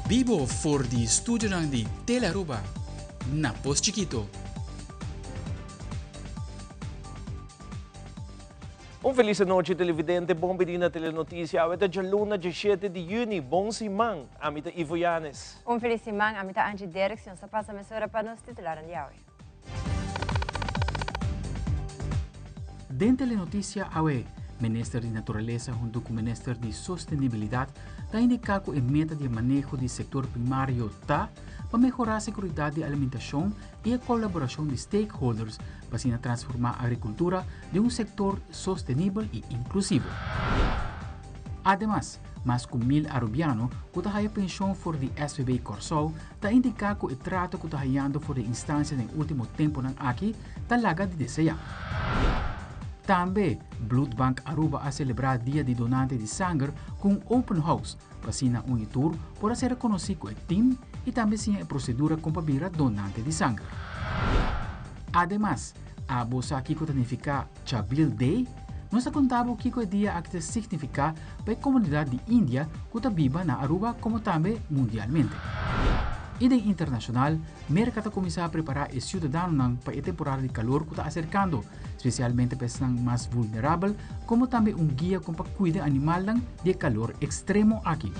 Bibo for di studionan di Telearuba na Pos Chikito. Un felis anochi televidente, bon bini na Telenoticia. Awe ta djaluna 17 di juni. Bon siman. Ami ta Ivo Yanes. Un felis siman, ami ta Angie Derks y nos ta pasa mesora pa nos titularnan di awe. Den Telenoticia awe, Minister di Naturalesa hunto cu Minister di Sostenibilidad ta indica cu e meta di e maneho di sector primario ta pa mehora seguridad di alimentacion y e colaboracion di stakeholders pa asina transforma agricultura den un sector sostenibel y inclusivo. Ademas, mas cu mil Arubiano cu ta haya pension for di SVB Corsou ta indica cu e trato cu ta hayando for di instancia den ultimo temponan aki ta laga di desea. Tambe, Bloedbank Aruba a celebra Dia di Donante di Sanger cu un open house pa asina un y tur por a ser conoci cu e team y tambe siña e procedura con pa bira donante di sanger. Ademas, abo sa kico ta nifica Chabil Day? Nos ta conta bo kico e dia aki ta significa pa e comunidad di India cu ta biba na Aruba como tambe mundialmente. Y den internacional, Merca ta cuminsa prepara e ciudadanonan pa e temporada di calor cu ta acercando, specialmente pa esnan mas vulnerabel, como tambe un guia con pa cuida animalnan di e calor extremo aki.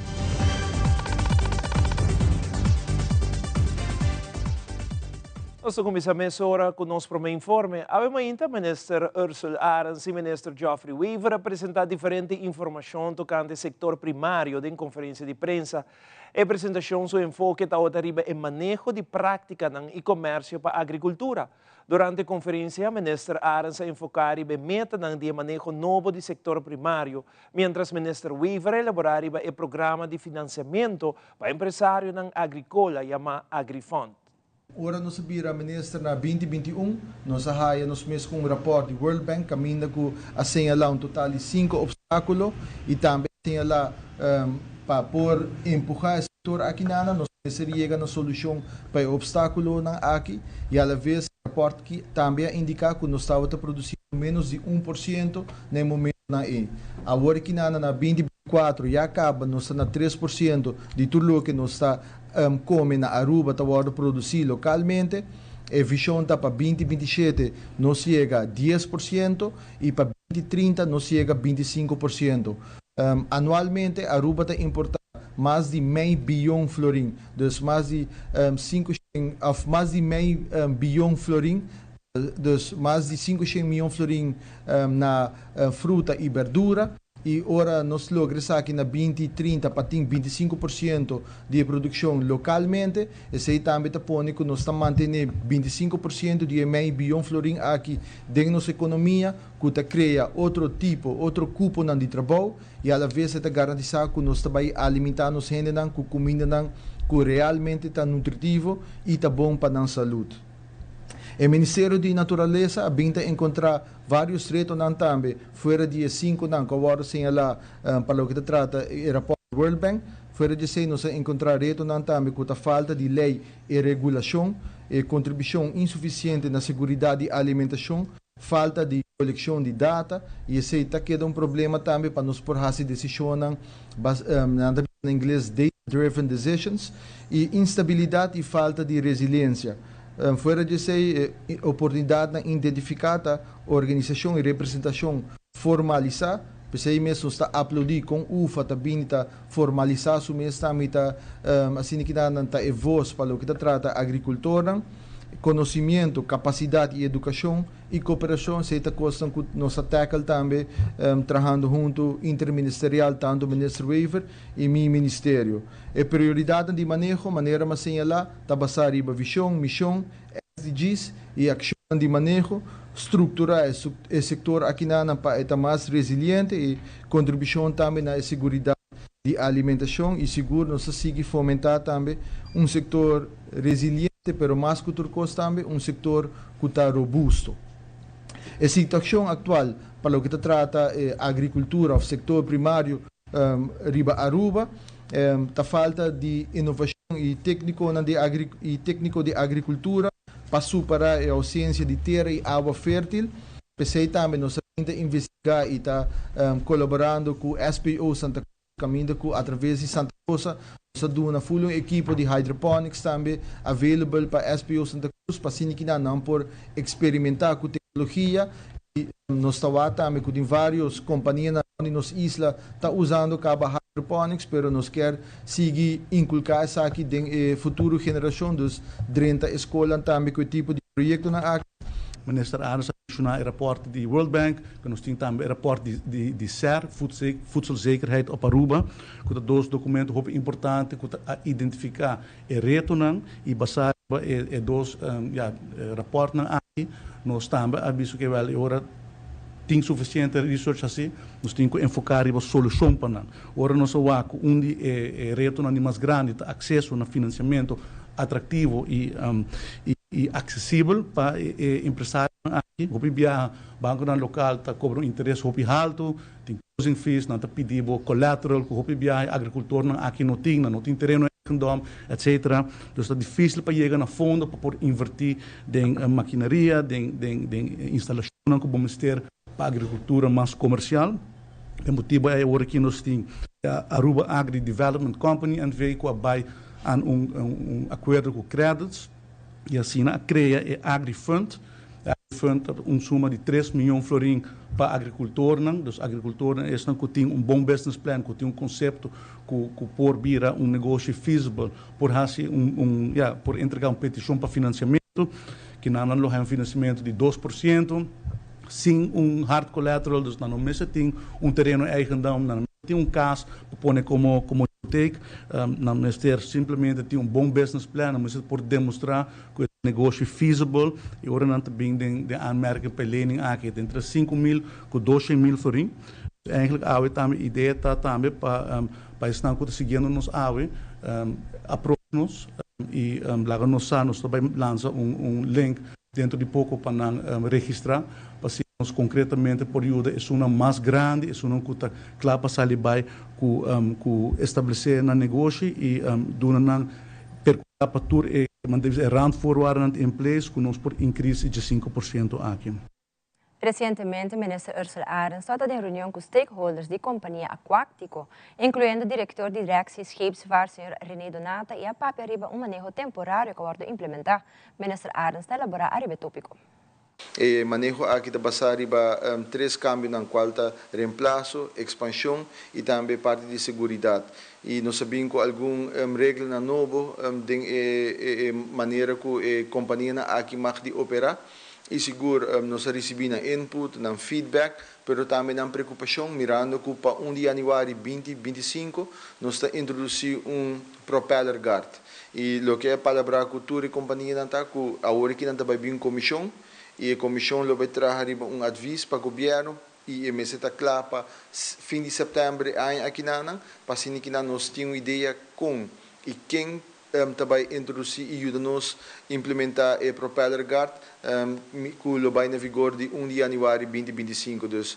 Nos ta cuminsa mesora cu nos prome informe. Awe mainta Minister Ursell Arends y Minister Geoffrey Wever a presenta diferente informacion tocante sector primario den conferencia di prensa. E presentacion su enfoke tabata riba e maneho di practicanan y comercio pa agricultura. Durante e conferencia, Minister Arends a enfoca riba e metanan di e maneho nobo di sector primario, mientras Minister Wever a elabora riba e programa di financiamento pa empresarionan agricola yama Agrifund. Ora nos a bira minister na 2021, nos a haya nos mes cu un rapport di World Bank caminda cu a señala un total di cinco obstaculo y tambe a señala pa por empuha e sector aki nana nos mester yega na solucion pa e obstaculonan aki y alavez e rapport ki tambe a indica cu nos tabata produciendo menos di 1% na e momentonan ey. Awor aki nana na 2024 ya caba nos ta na 3% di tur loke nos ta Come na Aruba ta wordo produci localmente. E vision ta pa 2027 nos yega 10% y pa 2030 nos yega 25%. Anualmente Aruba ta importa mas di mei biyon florin, dus mas di 500 of mas di mei biyon florin, dus mas di 500 miyon florin na fruta y berdura. I ora nos logra esaki na 2030 pa tin 25% di e produkshon lokalmente, esei tambe ta pone ku nos ta mantené 25% di e mei biyon florin aki den nos ekonomia, ku ta krea otro tipo, otro kuponan di trabou i alaves e ta garantisá ku nos ta bai alimentá nos hendenan ku kumindanan ku realmente ta nutritivo i ta bon pa nan salud. E Ministerio di Naturalesa a bin ta enkontrá Varios retonan tambe, fuera di e cinconan cu a wordo señala pa loke ta trata e rapport di World Bank. Fuera di esey nos a encontra retonan tambe cu ta falta di ley y regulacion, e contribucion insuficiente na seguridad di alimentacion, falta di coleccion di data y esey ta keda un problema tambe pa nos por haci decisionnan nan ta bisa na ingles data driven decisions, y instabilidad y falta di resiliencia. Fuera di esei, e oportunidatnan identifiká ta organisashon i representashon formalisá. P'esei mes nos ta aplaudí kon UFA ta bini ta formalisá su mes tambe i ta asina ki nan ta e vos pa loke ta trata agrikultornan. Konosimiento, kapasidat i edukashon i koperashon, esei ta kosnan ku nos ta tackle tambe trahando huntu interministerial, tantu Minister Wever i mi ministerio. E prioridatnan di maneho, manera mi a señalá, ta basá riba vishon, mishon, SDGs i akshonnan di maneho, strukturá e sektor akinanan pa e ta mas resiliente i kontribushon tambe na e seguridat di alimentashon i sigur nos ta sigui fomentá tambe un sektor resiliente pero mas ku tur kos tambe un sektor ku ta robusto. E situashon aktual pa loke ta trata e agrikultura òf sektor primario Riba Aruba ta falta di innovacion y tecniconan di y tecnico di agricultura pa supera e ausencia di tera y awa fertil. P'esey tambe nos a bin ta investiga y ta colaborando cu SPO Santa Cruz caminda cu a traves di Santa Rosa. Nos a duna full un ekipo di hydroponics tambe available pa SPO Santa Cruz pa asina cu nan por experimenta cu tecnologia y nos ta tambe cu varios compania na nos isla ta usando caba hydroponics, pero nos kier sigui inculca esaki den futuro generacion, dus drenta scol tambe cu tipo di proyecto nan aki. Minister Arends a menciona e rapport di World Bank, cu nos tin tambe e rapport di SER, Voedselzekerheid op Aruba, cu ta dos documento hopi importante cu ta identifica e retonan y basa e dos ja, rapportnan aki, nos tambe a bisa cu wel ora tin suficiente research asina, nos tin cu enfoca riba solucion pa nan. Ora nos wak un di e retonan mas grandi, acceso na financiamento atractivo y accesibel pa e empresario aki. Hopi biaha, banconan local ta cobra un interes hopi halto, tin closing fees, nan ta pidi collateral, cu hopi biaha agricultornan aki no tin tereno eigendom, etc. Dus ta dificil pa yega na fondo pa por inverti den maquinaria, den instalacion cu mester pa agricultura mas comercial. E motibo ey awor cu nos tin Aruba Agri Development Company NV cu a bay na un acuerdo cu Qredits y asina a crea e Agri Fund. Agri Fund un suma di 3 miyon florin pa agricultornan, dus agricultornan esnan cu tin un bon business plan, cu tin un concepto cu por bira un negoshi feasible, por haci un, ja, por entrega un peticion pa financiamento, cu nan lo un financiamento di 2%, sin un hard collateral, dus nan no mester tin un tereno eigendom, nan tin un cas pa pone como hipoteek, nan mester simplemente tin un bon business plan, nan mester por demostra cu e negoshi feasible y ora nan tambe den aanmerking pa lening aki entre 5 mil cu 12 mil florin. Eigenlijk awe tambe idea ta tambe pa esnan cu ta siguiendo nos awe approach nos y laga nos sa. Nos tambe lansa un link dentro di poco pa nan registra pa nos concretamente por yuda esunnan mas grandi, esunnan cu ta cla pa sali bay cu establece nan negoshi y duna nan percura pa tur e randvoorwaarden in place cu nos por increase di 5% aki. Recientemente, minister Ursula Arends tabata den reunion cu stakeholders di compania aquatico, incluyendo director di Directie Scheepsvaart, señor René Donata, y a papia riba un maneho temporario cu a wordo implementa. Minister Arends ta elabora riba e topico. E maneho aki ta basa riba tres cambio, cual ta reemplaso, expansion y tambe parti di seguridad. Y nos sa cu algun regla nobo den e manera cu e compania aki mag di opera. Y sigur nos a ricibi nan input, nan feedback, pero tambe nan preocupacion, mirando cu pa 1 di januari 2025 nos ta introduci un propeller guard. Y loke a palabra cu tur e compania ta cu awor aki nan ta bay un comision y e comision lo bay traha un advies pa gobierno y e mester ta cla pa fin di september aki nan, pa asina cu nos tin un idea con y ken tambe introduci y yuda nos implementa e propeller guard cu lo bay na vigor di 1 di januari 2025. Dus,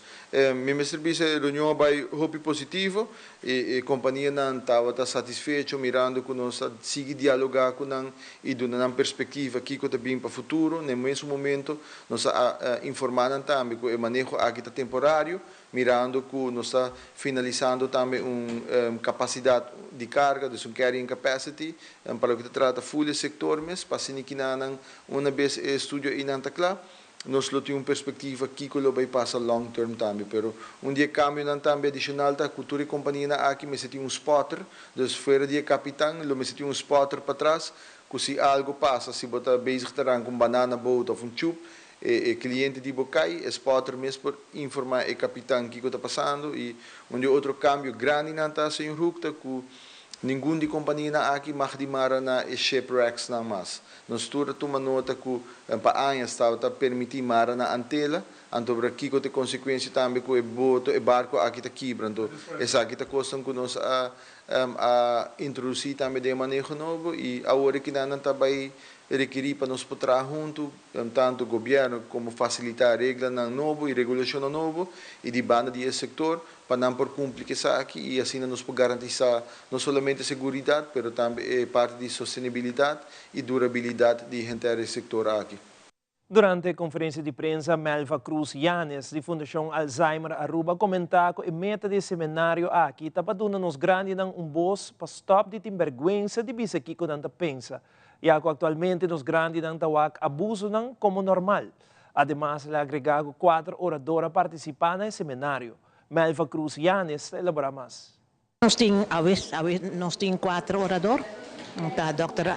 mi mester bisa, reunion a bay hopi positivo y companianan tabata satisfecho mirando cu nos a sigui dialoga cu nan y duna nan perspectiva kico ta bin pa futuro. Na mesun momento, nos a informa tambe cu e maneho aki ta temporario, mirando cu nos ta finalisando tambe un capacidad di carga, dus un carrying capacity, pa loke ta trata full sector mes, pa asina un biaha e estudio ey ta cla, nos lo tin un perspectiva kico lo bay pasa long term tambe, pero un di e cambionan tambe adicional ta cu tur e compania aki mester tin un spotter, dus fuera di capitan, lo mester tin un spotter patras, cu si algo pasa, si bo ta bezig cu un banana boat of un tube, e cliente di bo cay, e spotter mes por informa e capitan kico ta pasando. Y un di otro cambio grandi nan ta, señor Hoek, ta cu ningun di compania aki mag di mara na e shipwrecks nan mas. Nos tur a tuma nota cu pa aña tabata permiti mara na antela, anto kico ta e consecuencia tambe cu e boto, e barco aki ta kibra. Anto esaki ta cos cu nos a introduci tambe den maneho nobo y awor cu nan ta bay rekeri pa nos por traha hunto, tanto gobierno como facilita reglanan nobo y regulacion nobo y di banda di sector pa nan por cumpli cu esaki y asina nos por garantisa no solamente seguridad, pero tambe parti di sostenibilidad y durabilidad di henter e sector aki. Durante conferencia di prensa, Melva Cruz Yanes, di Fundacion Alzheimer Aruba, a comenta cu e meta di e seminario aki ta pa duna nos grandinan un bos pa stop di tin berguensa di bisa kico nan ta pensa, ya cu actualmente nos grandinan ta wak abusonan como normal. Ademas, el a agrega cu cuater orador a participa na e seminario. Melva Cruz Yanes ta elabora mas. Nos tin awe awe nos tin cuater orador, ta Dòkter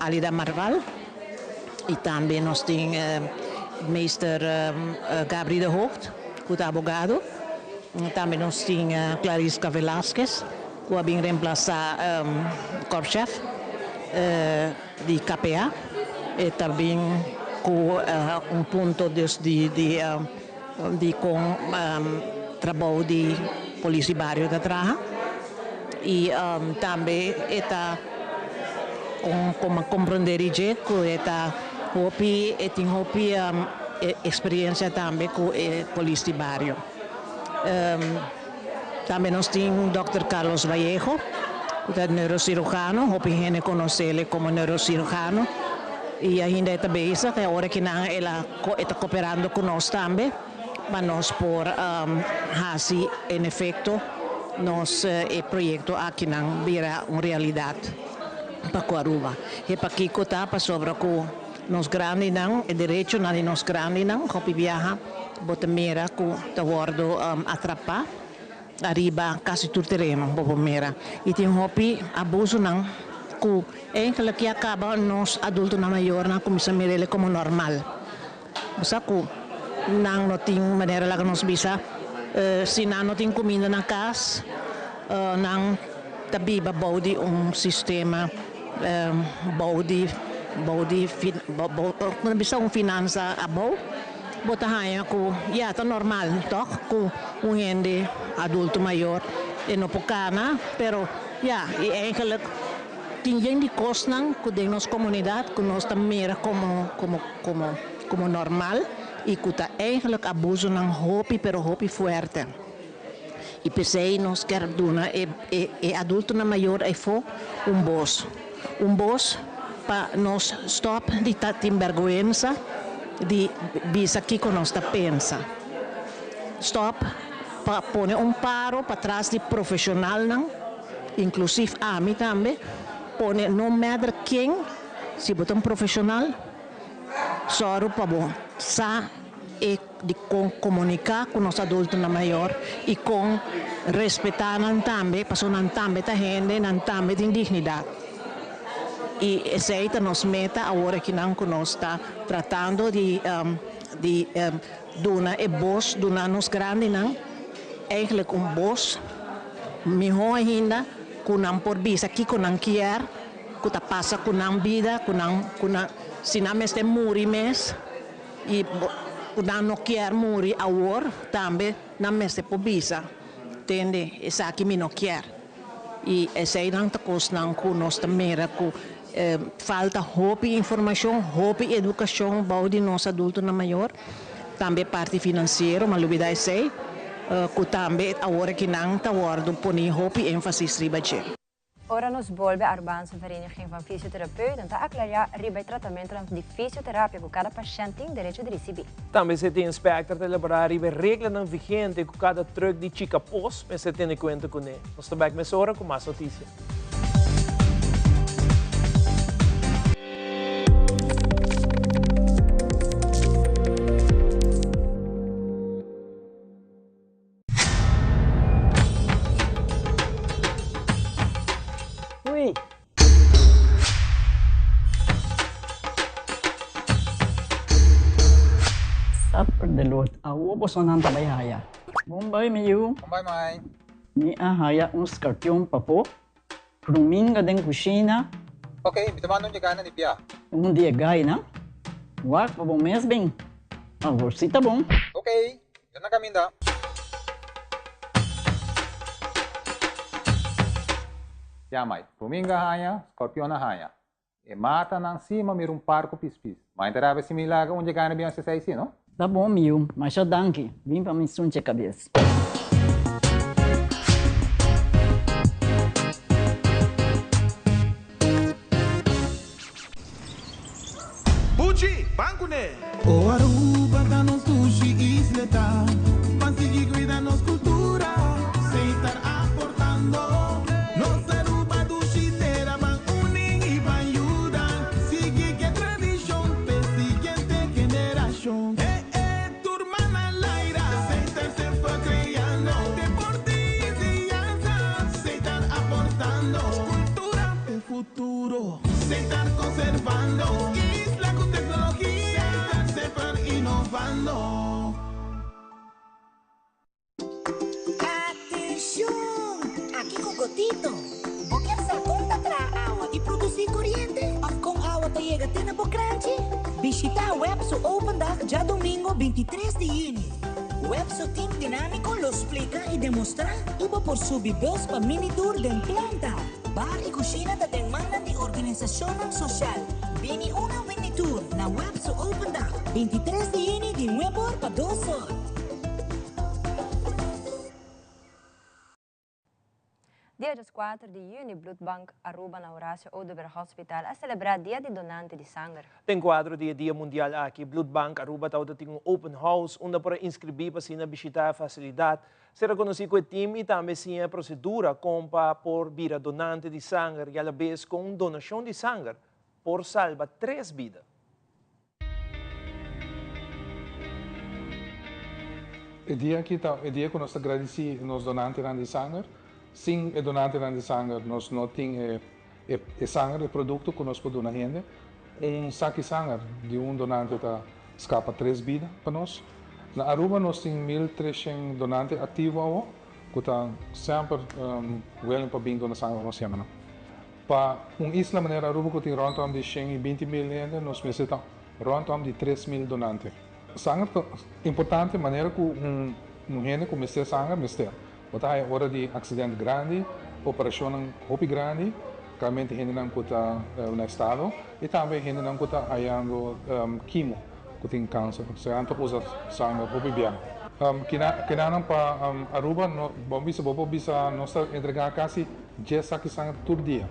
Alida Marval y tambe nos tin Meester Gabri de Hoogt cu ta abogado, tambe nos tin Clarisca Velasquez cu a bin reemplaza korpschef di KPA, e ta bin cu un punto dus di di. Di con trabou di polis di bario ta traha y tambe e ta con como comprende di dje cu e ta hopi e tin hopi experiencia tambe cu e polis di bario. Tambe nos tin Dòkter Carlos Vallejo cu ta neurocirujano, hopi hende conocele como neurocirujano y ainda e ta bezig y awor akinan el a e ta cooperando cu nos tambe pa nos por haci en efecto nos e proyecto akinan bira un realidad pa cu Aruba. E pakico ta pasobra cu nos grandinan, e derechonan di nos grandinan hopi biaha Bo ta mira ku ta wòrdu atrapá ariba kasi tur tereno, bo por mira. I tin hopi abusonan ku eigenlik ya kaba nos adultonan mayornan a kuminsá mira el komo normal. Bo sa ku nan no tin manera laga nos bisa, si nan no tin kuminda na kas, nan ta biba bou di un sistema bou di bou di bisa un finansa abou. Bo ta haña ku ya ta normal tòg ku un hende adulto mayor e no por kana, pero ya i eigenlik tin yen di kosnan ku den nos komunidat ku nos ta mira komo komo komo komo normal i ku ta eigenlik abusonan hopi pero hopi fuerte. I p'esei nos kier duna e e e adultonan mayor afó un bos. Un bos pa nos stòp di ta tin bèrgwensa di bisa kiko nos ta pensa. Stòp pa pone un paro patras di profeshonalnan, inklusif ami tambe, pone no matter ken, si bo ta un profeshonal, sòru pa bo sa e. di kon komuniká ku nos adultonan mayor i kon respetá nan tambe, pasobra nan tambe ta hende, nan tambe tin dignidat. I esei ta nos meta awor akinan ku nos ta tratando di di duna e bos, duna nos grandinan eigenlijk un bos mihó ainda ku nan por bisa kiko nan kier, ku ta pasa ku nan bida, ku nan ku nan si nan mester muri mes. I ku nan no kier muri awor, tambe nan mester por bisa, Tende, esaki mi no kier. I eseinan ta kosnan ku nos ta mira ku falta hopi informashon, hopi edukashon bou di nos adultonan mayor, tambe parti finansiero, ma lubida esei, ku tambe awor akinan ta wòrdu poni hopi énfasis riba dje. Ora nos bolbe Arubaanse Vereniging van Fysiotherapeuten ta aclaria riba e tratamentonan di fisioterapia cu cada pashent tin derecho di ricibi. Tambe City Inspector ta elabora riba e reglanan vigente cu cada truck di chica pos mester tene cuenta cune. Nos ta bek mesora cu mas noticia. Ui. Supper de lot. Awo bosonan ta bai haya. Bon bai mi yu. Bon bai mai. Mi a haya un skarpion papo. Pruminga den kushina. Ok, mi ta manda un dje gai na di bia. Un di e gainan. Wak pa bo mes bin. Awor si ta bon. Ok, mi ta na kaminda. Ya mai, pruminga haña, skorpion a haña. E matanan si ma mira un par ku pispis. Mai ta rabia si mi laga un dje gai na bia sesei si, no? Ta bon mi yu, masha danki. Bin pa mi sunche kabes. Muchi, ban kuné! O Aruba ta nos dushi isleta, Ban sigui cuida nos cultura, Setar aportando. Nos Aruba dushi tera, Ban uni y ban yuda, Sigui cu e tradicion, p'e siguiente generacion. Eh eh, tur man a laira, Setar semper creando. Deporte y enseñanza, Setar aportando. Cultura p'e futuro, Setar conservando. Isla cu tecnologia, Setar semper innovando. Atencion! Aki cu Gotito. Bo kier sa con ta traha awa y produci coriente? Of con awa ta yega te na bo cranchi? Bishita web su Open Dag djadomingo 23 di juni. Web su team dinamico lo splica y demostra y bo por subi bus pa mini tour den planta. Bar y cushina ta den mannan di organisacionnan social. Bini una mini tour na web su Open Dag 23 di juni di 9 or pa 2 or. Dia 4 di juni, Bloedbank Aruba na Horacio Oduber Hospital a celebra Dia di Donante di Sanger. Den cuadro di Dia Mundial aki, Bloedbank Aruba tabatin un open house unda por inscribi pa asina bishita e facilidad, ser conoci cu e team y tambe siña e procedura con pa por bira donante di sanger y a la vez cu donacion di sanger por salba tres bida. E dia aki ta e dia cu nos ta gradici nos donantenan di sanger. Sin e donantenan di sanger nos no tin e e sanger, e producto cu nos por duna hende. Un saki sanger di un donante ta scapa tres bida pa nos. Na Aruba nos tin 1300 donante activo awo cu ta semper willing pa bin duna sanger nos yama nan. Pa un isla manera Aruba cu tin rondom di 120.000 hende, nos mester ta rondom di 3.000 donante. Sanger ta importante manera cu un hende cu mester sanger mester. Bo ta haya ora di accidente grandi, operacionnan hopi grandi, claramente hendenan cu ta na estado y tambe hendenan cu ta hayando chemo, cu tin cancer. Osea nan ta usa sanger hopi bien. Kinanan pa Aruba, no, bo bisa, bo por bisa nos ta entrega casi 10 saki sanger tur dia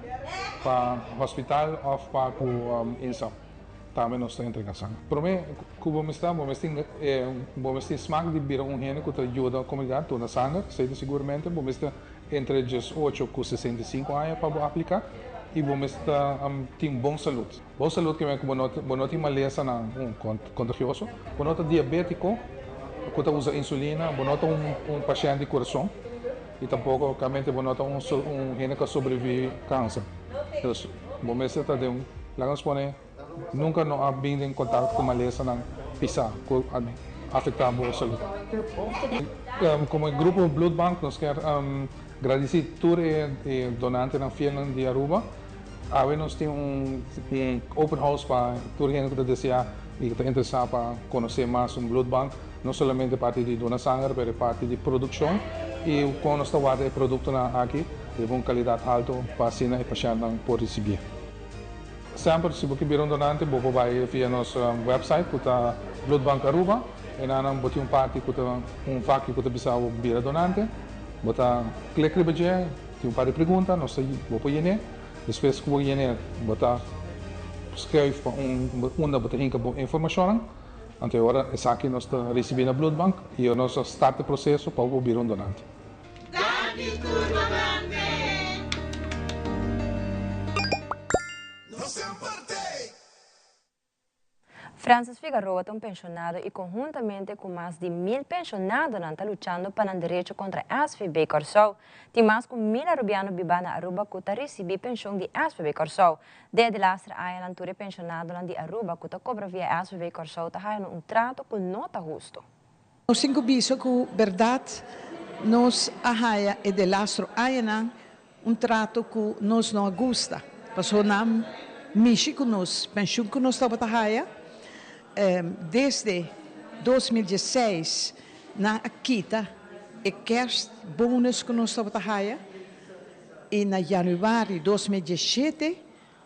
pa hospital of pa cu INSA. Tambe nos ta entrega sanger. Prome cu bo mester, bo mester bo mester smaak di bira un hende cu ta yuda comunidad duna sanger, esey ta seguramente bo mester entre 18 cu 65 aña pa bo aplica y bo mester tin bon salud. Bon salud ke men cu bo no tin malesanan contagioso, bo no ta diabetico cu ta usa insulina, bo no ta un paciente di curason y tampoco claramente bo no ta un hende cu a sobrevivi cancer. Entonces, bo mester ta den, laga nos pone, nunca no a bin den contacto cu malesanan pisa cu a afecta bo salud. Como grupo Bloedbank nos kier gradici tur e donantenan fiel di Aruba. Awe nos tin un open house pa tur hende cu ta desea y cu ta interesa pa conoce mas un bloedbank, no solamente parti di duna sanger, pero parti di produccion y con nos ta warda e productonan aki di un calidad halto pa asina e pacientenan por ricibi. Semper si bo kier bira un donante, bo por bay via nos website cu ta Bloedbank Aruba y nan bo tin un parti cu ta un vak cu ta bisa bo bira donante, bo ta click riba dje, tin un par di pregunta, nos ta bo por yene, despues cu bo yene bo ta schuif pa un unda bo ta hinca bo informacionnan, anto ora esaki nos ta ricibi na Bloedbank y nos ta start e proceso pa bo bira un donante. Danki tur donante. Nos semper t'ey. Francis Figueroa ta un pensionado y conhuntamente cu mas di 1000 pensionadonan ta luchando pa nan derecho contra SVB Corsou. Tin mas cu 1000 arubiano biba na Aruba cu ta ricibi pension di SVB Corsou. Desde laatste aña tur e pensionadonan di Aruba cu ta cobra via SVB Corsou ta haya un trato cu no ta husto. Nos tin cu bisa cu berdad nos a haya e delastro añanan un trato cu nos no gusta. Paso nan mishi cu nos, pensioen cu nos tabata haya, desde 2016 nan a kita e kerstbonus cu nos tabata haya y na januari 2017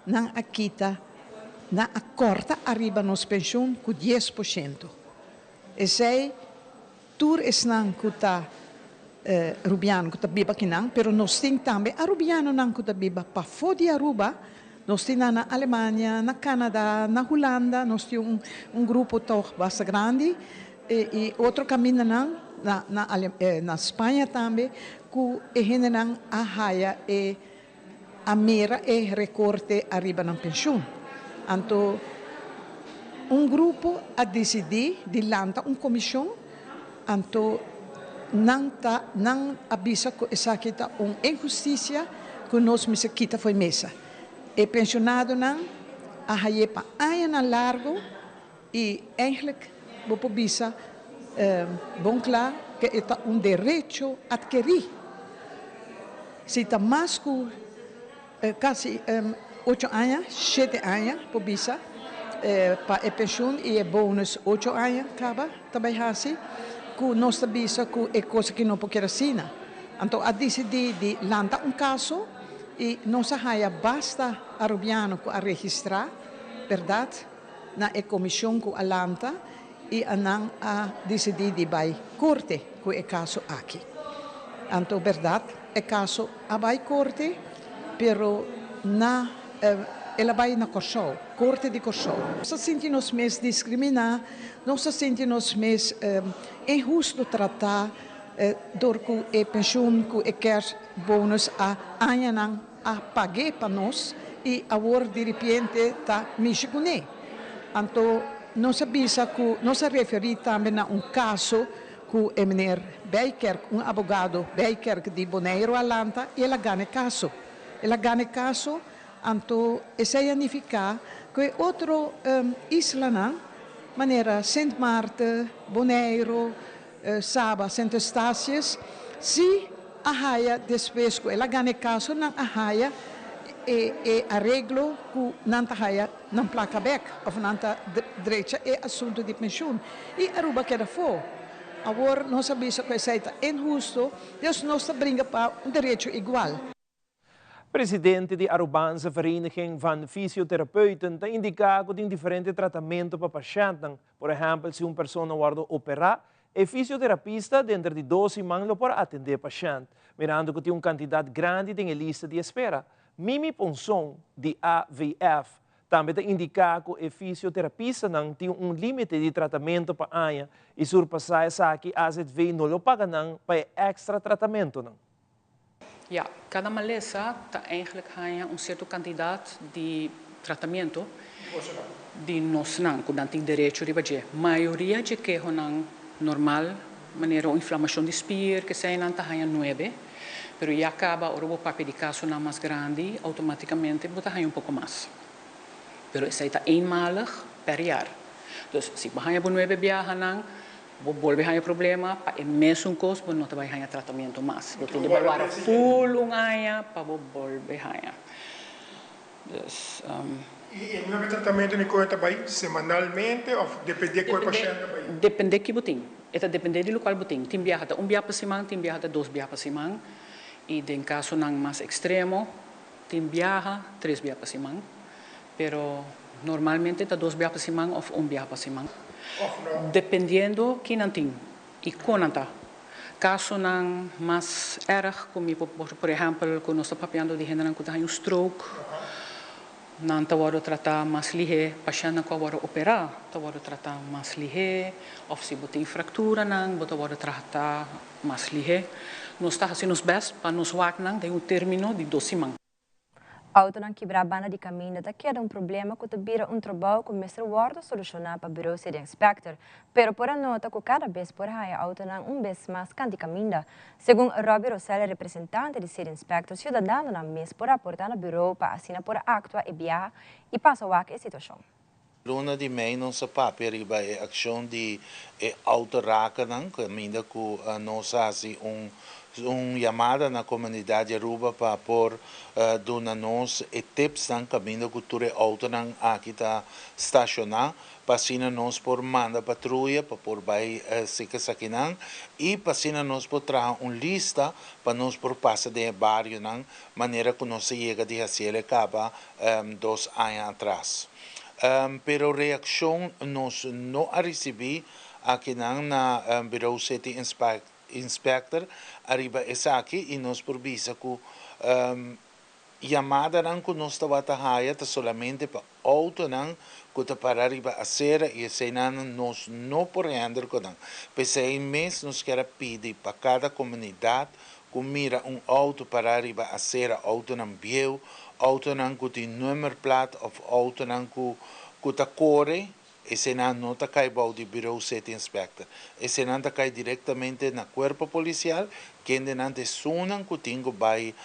nan a kita, nan a corta ariba nos pensioen cu 10%. Esey tur esnan cu ta Rubiano cu ta biba akinan, pero nos tin tambe Arubianonan cu ta biba pafo di Aruba. Nos tin nan na Alemania, na Canada, na Hulanda, nos tin un un grupo toch basta grandi y otro camindanan na na na Spaña tambe cu e hendenan a haya e a mira e recorte ariba nan pensioen. Anto un grupo a dicidi di lanta un comision, anto nan ta nan a bisa cu esaki ta un inhusticia cu nos mester kita fo'i mesa. E pensionadonan a haye pa añanan largo y eigenlijk bo por bisa bon cla cu e ta un derecho adkeri. Si ta mas cu casi ocho aña, shete aña por bisa pa e pensioen y e bonus ocho aña caba ta bay haci cu nos ta bisa cu e cosa aki no por keda asina. Anto a dicidi di lanta un caso y nos a haya basta Arubiano cu a registra, berdad, na e comision cu a lanta y a nan a dicidi di bay corte cu e caso aki. Anto berdad e caso a bay corte, pero na el a bay na Corsou, corte di Corsou. Nos ta sinti nos mes discrimina, nos ta sinti nos mes inhusto trata dor cu e pensioen cu e kerstbonus a añanan a pag'é pa nos y awor diripiente ta mishi cuné. Anto nos a bisa cu nos a referi tambe na un caso cu e meneer Bijkerk, un abogado Bijkerk di Boneiru a lanta y el a gana e caso. El a gana e caso, anto esey a nifica cu e otro islanan manera Sint Maarten, Boneiru, Saba, Sint Eustatius, si a haya despues cu el a gana e caso nan a haya e e areglo cu nan ta haya nan placa bek of nan ta drecha e asunto di pensioen y Aruba keda afo. Awor nos a bisa cu esey ta inhusto, dus nos ta bringa pa un derecho igual. Presidente di Arubaanse Vereniging van Fysiotherapeuten ta indica cu tin diferente tratamento pa pashentnan. Por ehempel, si un persona wordo opera, e fisioterapista denter di dos siman lo por atende e pashent, mirando cu tin un cantidad grandi den e lista di espera. Mimi Ponson di AVF tambe ta indica cu e fisioterapistanan tin un limite di tratamento pa aña y surpasa esaki AZV no lo paga nan pa e extra tratamentonan. Ja, kada malesa ta eigenlijk haña un sierto kantidat di tratamiento di nosnan ku nan tin derecho riba dje. Mayoria dje kehonan normal, manera un inflamashon di spier, keseinan ta haña nuebe, pero ya kaba ora bo papia di kasonan mas grandi, outomátikamente bo ta haña un poko mas. Pero esei ta eenmalig per jaar. Dus si bo haña bo nuebe biahanan, Bo bolbe haña problema pa e mesun kos bo no ta bai haña tratamiento mas. Bo tin di bai wara full un aña pa bo bolbe haña. Dus. I e nuebe tratamiento ni koe ta bai semanalmente of depende koe pashent ta bai? Depende ki bo tin. E ta depende di lokual bo tin. Tin biaha ta un biaha pa siman, tin biaha ta dos biaha pa siman. I den kasonan mas ekstremo tin biaha tres biaha pa siman. Pero normalmente ta dos biaha pa siman of un biaha pa siman. Dependiendo ki nan tin y con nan ta. Casonan mas erg cu mi por, por ehempel cu nos ta papiando di hendenan cu ta haña un stroke, nan ta wordo trata mas lihe, pashentnan cu a wordo opera ta wordo trata mas lihe, of si bo tin fracturanan bo ta wordo trata mas lihe. Nos ta haci nos best pa nos wak nan den un termino di dos siman. Autonan kibrá banda di kaminda ta keda un problema ku ta bira un trabou ku mester wòrdu solushoná pa Bureau City Inspector, pero por a nota ku kada bes por haña autonan un bes mas kanti kaminda. Segun Robbie Rosell representante di City Inspector siudadanonan mes por raportá na Bureau pa asina por aktua e biaha i pasa wak e situashon. Luna di mei nos a papia riba e akshon di e outorakernan kaminda ku nos a hasi un un yamada na komunidat di Aruba pa por duna nos e tipsnan kaminda ku tur e outonan aki ta stashoná pa asina nos por manda patruya pa por bai seka esakinan i pa asina nos por traha un lista pa nos por pasa den e barionan manera ku nos a yega di hasiel e kaba dos aña atras. Pero reakshon nos no a risibí akinan na Bureau City Inspector ariba esaki i nos por bisa ku Yamadanan ku nos tabata haya ta solamente pa outonan ku ta para riba asera i eseinan nos no por hèndel ku nan. P'esei mes nos kier a pidi pa kada komunidat ku mira un outo para riba asera, outonan bieu, outonan ku tin nummerplaat òf outonan ku ku ta kore, Esenan no ta kai bou di Bureau City Inspector. Esenan ta kai direktamente na Kuerpo Polisial, kendenan ta esunnan ku tin ku bai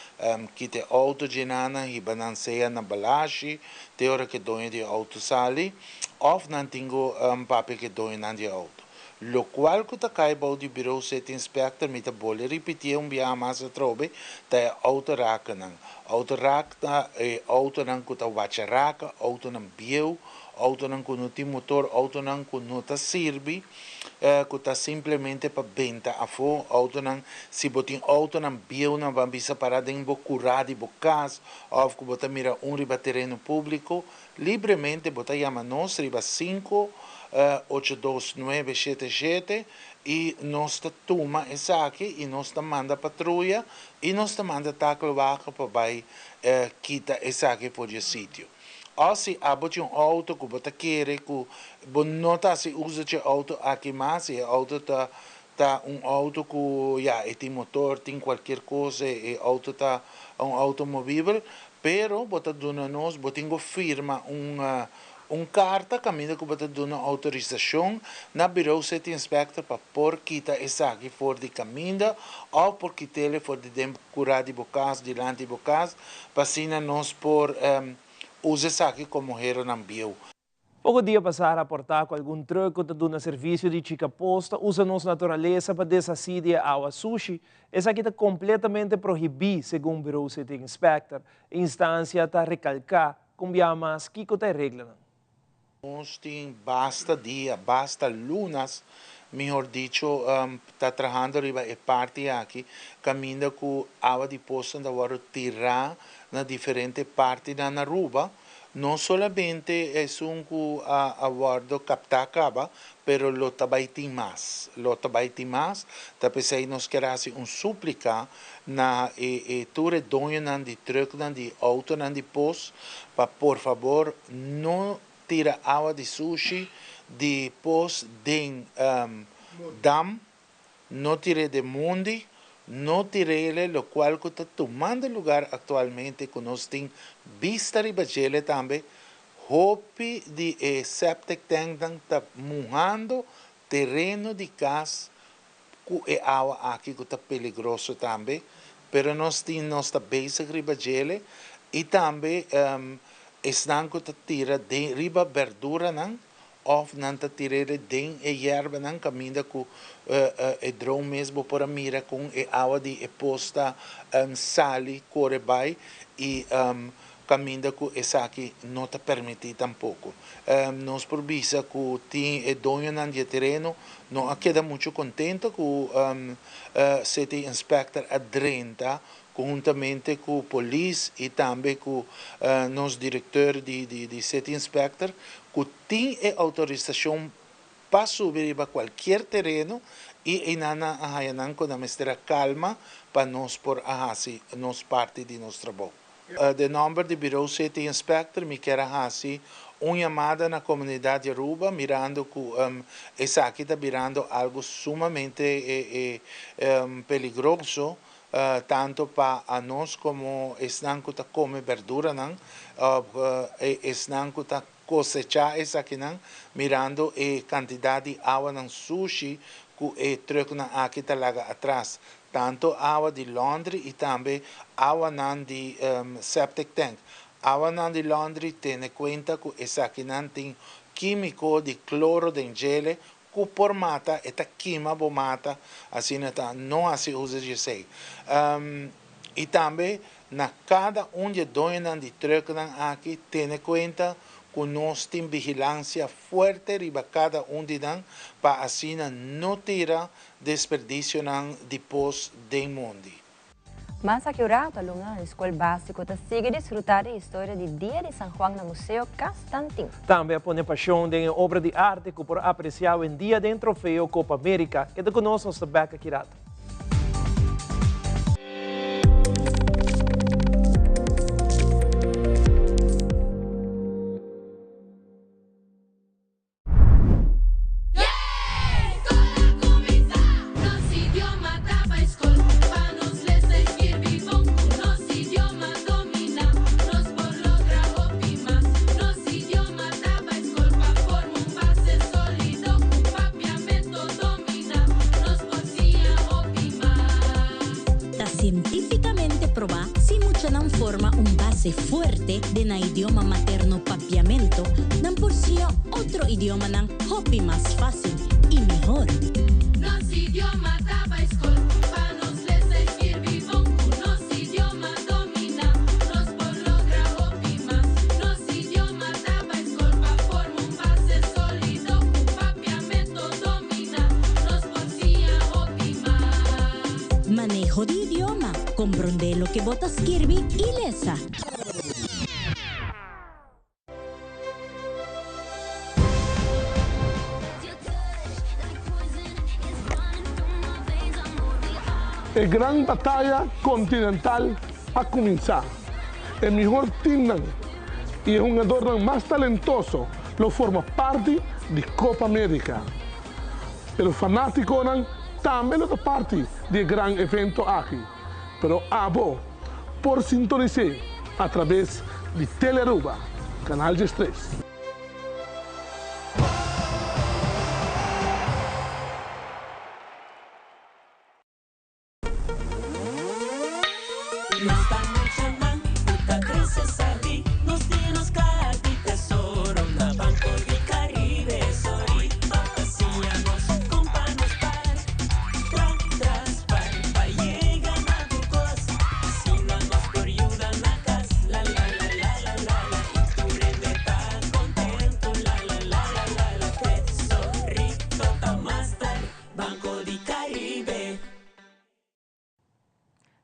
kita e outo djenanan, hiba nan sea na Balashi te ora ku e doño di e outo sali, òf nan tin ku papia ku e doñonan di e outo. Lokual ku ta kai bou di Bureau City Inspector, mi ta bolbe ripitié un biaha mas atrobe, ta e outorakenan. Outorak ta e outonan ku ta wacha raka, outonan bieu, Outonan ku no tin motor, outonan ku no ta sirbi, ku ta simplemente pa benta afó, outonan, si bo tin outonan bieunan ban bisa pará den bo kurá di bo kas òf ku bo ta mira un riba tereno públiko, libremente bo ta yama nos riba sinku ocho dos nuebe shete shete i nos ta tuma esaki i nos ta manda patruya i nos ta manda takelwagen pa bai kita esaki for di e sitio. Òf si abo tin un outo ku bo ta kere ku bo no ta hasi uso dje outo aki mas i e outo ta ta un outo ku ya e tin motor, tin kualkier kos, e outo ta un outo movibel, pero bo ta duna nos, bo tin ku firma un un karta kaminda ku bo ta duna outorisashon na Bureau City Inspector pa por kita esaki for di kaminda òf por kit'el for di den Kurá di bo kas, dilanti bo kas, pa asina nos por usa esaki komo heronan bieu. Poko dia pasá a raportá ku algun trùk ku ta duna servisio di chika pos ta usa nos naturalesa pa deshasí di e awa sushi. Esaki ta kompletamente prohibí, segun Bureau City Inspector. E instansia ta rekalká ku un biaha mas kiko ta e reglanan. Nos tin basta dia, basta lunas, mihor dicho, ta trahando riba e parti aki, caminda cu awa di pozo ta wordo tira na diferente partinan na Aruba. No solamente esun cu a wordo capta caba, pero lo ta bay tin mas, lo ta bay tin mas. Ta p'esey nos kier haci un suplica na e tur e doñonan di trucknan, di autonan di pos, pa por fabor no tira awa di sushi di pos den dam, no tir'é den mundi, no tir'é lokual ku ta tumando lugar aktualmente ku nos tin bista riba djele tambe, hopi di e septic tanknan ta muhando tereno di kas ku e awa aki ku ta peligroso tambe, pero nos tin nos ta bezig riba djele i tambe esnan ku ta tira den riba berduranan òf nan ta tir'e den e yerbanan kaminda ku e drone mes bo por a mira kon e awa di e pos ta sali kore bai i kaminda ku esaki no ta permití tampoko. Nos por bisa ku tin e doñonan di e tereno no a keda muchu kontento ku City Inspector a drenta konhuntamente ku polis i tambe ku nos direkteur di City Inspector ku tin e outorisashon pa subi riba kualkier tereno i einan nan a haya nan ku nan mester a kalma pa nos por a hasi nos parti di nos trabou. Den nomber di Bureau City Inspector mi kier a haci un yamada na comunidad di Aruba mirando cu esaki ta birando algo sumamente peligroso tanto pa anos como esnan cu ta come berduranan of esnan cu ta cosecha esakinan mirando e cantidad di awanan sushi cu e trucknan aki ta laga atras. Tanto awa di laundry y tambe awanan di septic tank. Awanan di laundry tene cuenta cu esakinan tin quimico di cloro den djele cu por mata, e ta kima bo mata, asina ta no haci uzo di esey. Y tambe na cada un di e doñonan di trucknan aki tene cuenta cu nos tin vigilancia fuerte riba cada un di nan pa asina no tira Desperdicionan di pos den mondi. Mas aki un rato alumnonan di skol básiko ta sigui disfrutá di historia di Dia di San Juan na Museo Cas Tantin. Tambe a pone pasion den e obra di arte ku por apresiá awendia den Trofeo Copa America. Keda ku nos, nos ta bèk aki rato. base fuerte den nan idioma materno Papiamento, nan por siña otro idiomanan hopi mas fácil y mihor. Nos idioma ta bai skol pa nos lesa i skirbi bon ku nos idioma dominá nos por logra hopi mas nos idioma ta bai skol pa forma un base sólido ku papiamento dominá nos por siña hopi mas. Maneho di idioma, komprondé loke bo ta skirbi i lesa. E gran bataya continental a cuminsa. E mihor teamnan y e hungadornan mas talentoso lo forma parti di Copa America. Pero fanaticonan tambe lo ta parti di e gran evento aki. Pero abo por sintonis'é a traves di Telearuba, Canal 13. Nos ta muchanan ku ta krese sabí, nos tin nos kaha di tesoro na Banco di Caribe. Sorry pa siña nos kon pa nos par, tra tras par pa yega na tur kos. Asina nos por yuda na kas, la la la la la la la i tur hende ta kontentu, la la la la la la. Tesorito ta master, Banco di Caribe.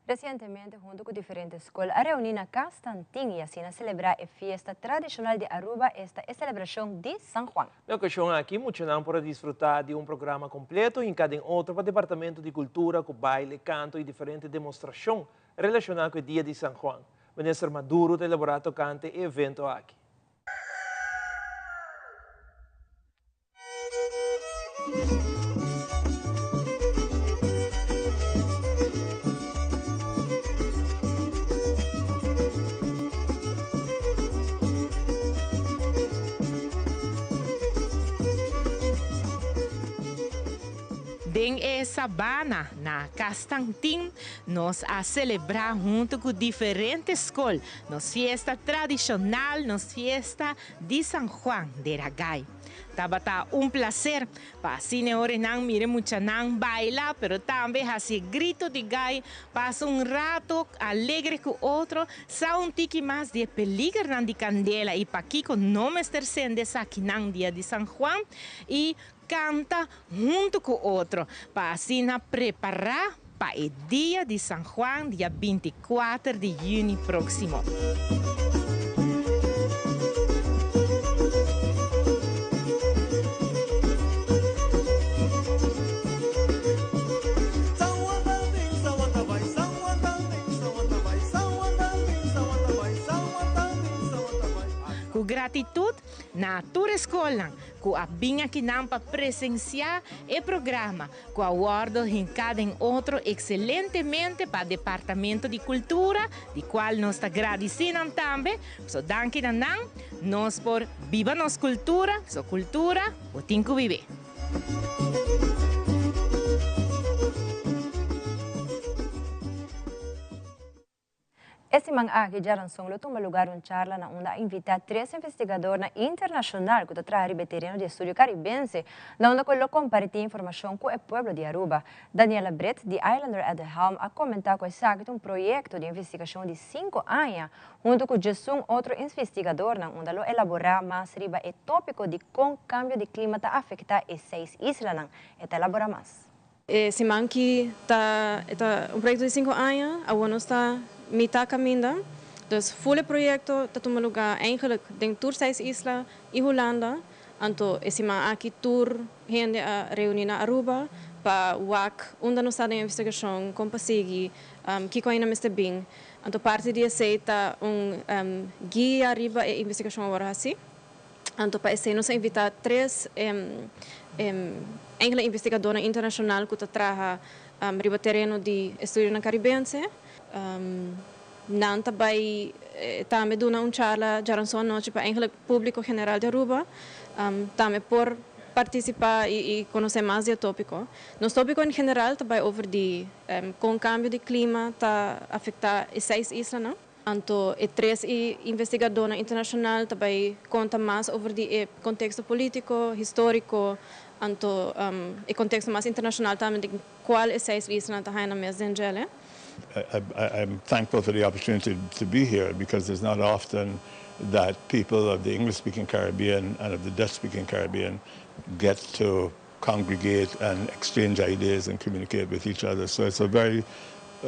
Resientemente hunto cu diferente scol a reuni na Cas Tantin y asina celebra e fiesta tradicional di Aruba, esta e celebracion di San Juan. Na e ocasion aki muchanan por a disfruta di un programa completo hinca den otro pa Departamento di Cultura cu baile, canto y diferente demostracion relaciona cu e dia di San Juan. Minister Maduro ta elabora tocante e evento aki. Den e sabana na Castantin nos a selebrá huntu ku diferente skol nos fiesta tradishonal, nos fiesta di San Juan de Ragay. Tabata un placer pa asina e orenan mira e muchanan baila pero tambe haci e grito di gai, pasa un rato alegre cu otro, sa un tiki mas di e peligernan di candela y pakico no mester cende esakinan dia di San Juan y canta hunto cu otro pa asina prepara pa e dia di San Juan dia 24 di juni proximo. Cu gratitud na tur e scolnan cu a bin akinan pa presencia e programa cu a wordo hinca den otro excelentemente pa Departamento di Cultura, di cual nos ta gradici nan tambe, so danki na nan nos por biba nos cultura, so cultura bo tin cu bibe. E siman aki djaranson lo tuma lugar un charla na unda a invita tres investigadornan internacional cu ta traha riba e tereno di estudio Caribense, na unda cu lo comparti informacion cu e pueblo di Aruba. Daniela Britt di Islander at the Helm a comenta cu esaki ta un proyecto di investigacion di cinco aña hunto cu djesun otro investigadornan unda lo elabora mas riba e topico di con cambio di clima ta afecta e seis islanan. E ta elabora mas. E siman ki ta e ta un proyekto di sinku aña, awor nos ta mitá kaminda. Dus ful e proyekto ta tuma lugá eigenlik den tur seis isla i Hulanda. Anto e siman aki tur hende a reuní na Aruba pa wak unda nos ta den e investigashon, kon pa sigui, kiko ainda mester bin. Anto parti di esei ta un guia riba e investigashon awor a hasi. Anto pa esei nos a invitá tres enkele investigadornan internashonal ku ta traha riba tereno di estudionan karibense. Nan ta bai tambe duna un charla djaranson anochi pa enkele públiko general di Aruba tambe por partisipá i konosé mas di e tópiko. Nos tópiko en general ta bai over di kon kambio di klima ta afektá e seis islanan. Anto e tres investigadónan internashonal ta bai konta mas over di e konteksto polítiko, históriko, anto e konteksto mas internashonal tambe den kual e seis islanan ta haña nan mes den djele. I'm thankful for the opportunity to be here because it's not often that people of the English-speaking Caribbean and of the Dutch-speaking Caribbean get to congregate and exchange ideas and communicate with each other. So it's a very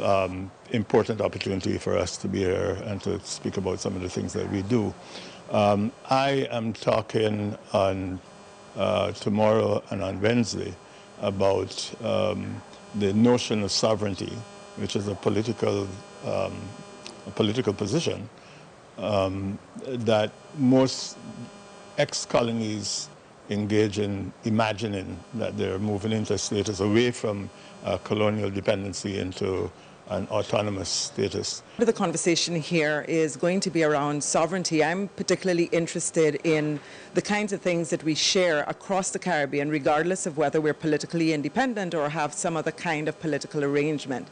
um, important opportunity for us to be here and to speak about some of the things that we do. Um, I am talking on uh, tomorrow and on Wednesday about um, the notion of sovereignty, which is a political, um, a political position um, that most ex-colonies engage in imagining that they're moving into a status away from uh, colonial dependency into an autonomous status. The conversation here is going to be around sovereignty. I'm particularly interested in the kinds of things that we share across the Caribbean, regardless of whether we're politically independent or have some other kind of political arrangement.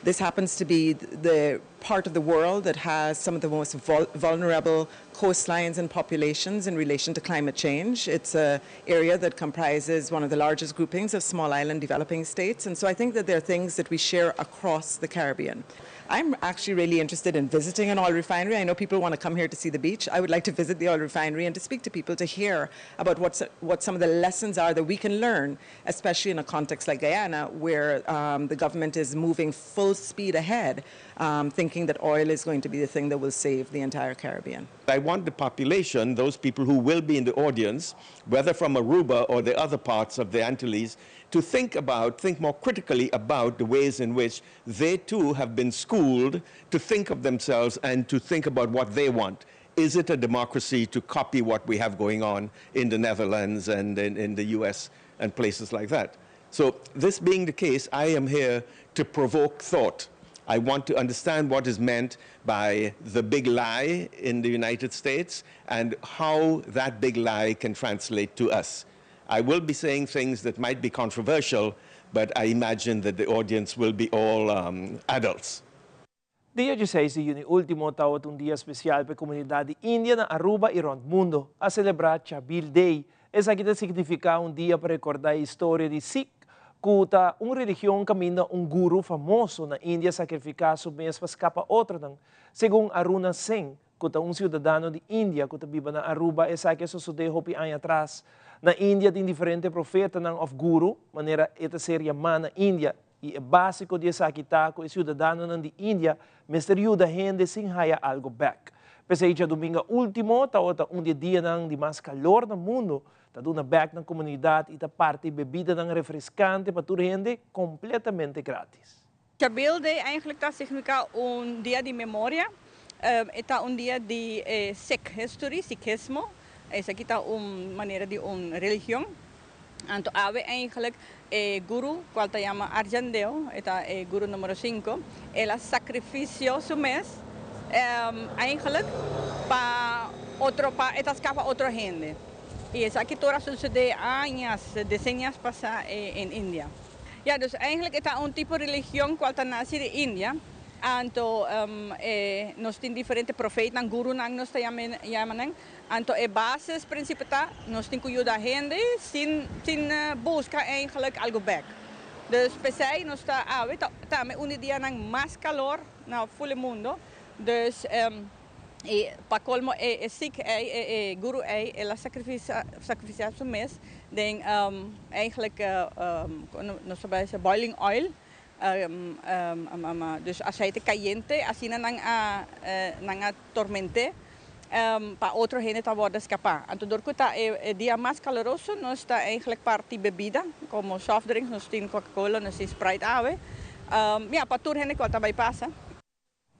This happens to be the part of the world that has some of the most vulnerable coastlines and populations in relation to climate change. It's an area that comprises one of the largest groupings of small island developing states. And so I think that there are things that we share across the Caribbean. I'm actually really interested in visiting an oil refinery. I know people want to come here to see the beach. I would like to visit the oil refinery and to speak to people to hear about what's, what some of the lessons are that we can learn, especially in a context like Guyana, where um, the government is moving full speed ahead, um, thinking that oil is going to be the thing that will save the entire Caribbean. I want the population, those people who will be in the audience, whether from Aruba or the other parts of the Antilles, to think about, think more critically about the ways in which they too have been schooled to think of themselves and to think about what they want. Is it a democracy to copy what we have going on in the Netherlands and in, in the US and places like that? So, this being the case, I am here to provoke thought. I want to understand what is meant by the big lie in the United States and how that big lie can translate to us. I will be saying things that might be controversial, but I imagine that the audience will be all um, adults. Dia 16 di juni ultimo tabata un dia special pa e comunidad di India na Aruba y rond mundo. A celebra Chabil Day. Esaki ta significa un dia pa recorda e historia di Sikh, cu ta un religion caminda un guru famoso na India sacrifica su mes pa scapa otronan. Segun Aruna Singh, cu ta un ciudadano di India cu ta biba na Aruba, esaki a sosode hopi aña atras. Na India tin diferente profetanan of guru, manera e ta ser yama na India, y e basico di esaki ta cu e ciudadanonan di India mester yuda hende sin haya algo bek. P'esey djadumingo ultimo tawata un di e dianan di mas calor na mundo, ta duna bek na comunidad y ta parti bebidanan refrescante pa tur hende completamente gratis. Chabil Day eigenlijk ta significa un dia di memoria. E ta un dia di Sikh history, Sikhismo. Esaki ta un manera di un religion. Anto awe eigenlijk e guru cual ta yama Arjan Deo, e ta e guru numero cinco, el a sacrificio su mes eigenlijk pa otro pa e ta scapa otro hende. Y esaki tur a sucede añas, decenias pasa en India. Ja, dus eigenlijk e ta un tipo religion cual ta naci di India. Anto e nos tin diferente profetnan, gurunan nos ta yama nan. Anto e basis principe ta nos tin cu yuda hende sin sin busca eigenlijk algo bek. Dus p'esey nos ta awe ta tambe un di dianan mas calor na ful e mundo. Dus y pa colmo e e Sikh ey, e e guru ey, el a sacrifica sacrificia su mes den eigenlijk nos ta bay bisa boiling oil, dus aceite cayente, asina nan a nan a tormente pa otro hende ta wordo escapa. Anto dor cu ta e e dia mas caloroso nos ta eigenlijk parti bebida como soft drinks, nos tin Coca Cola, nos tin Sprite awe, ya pa tur hende cual ta bay pasa.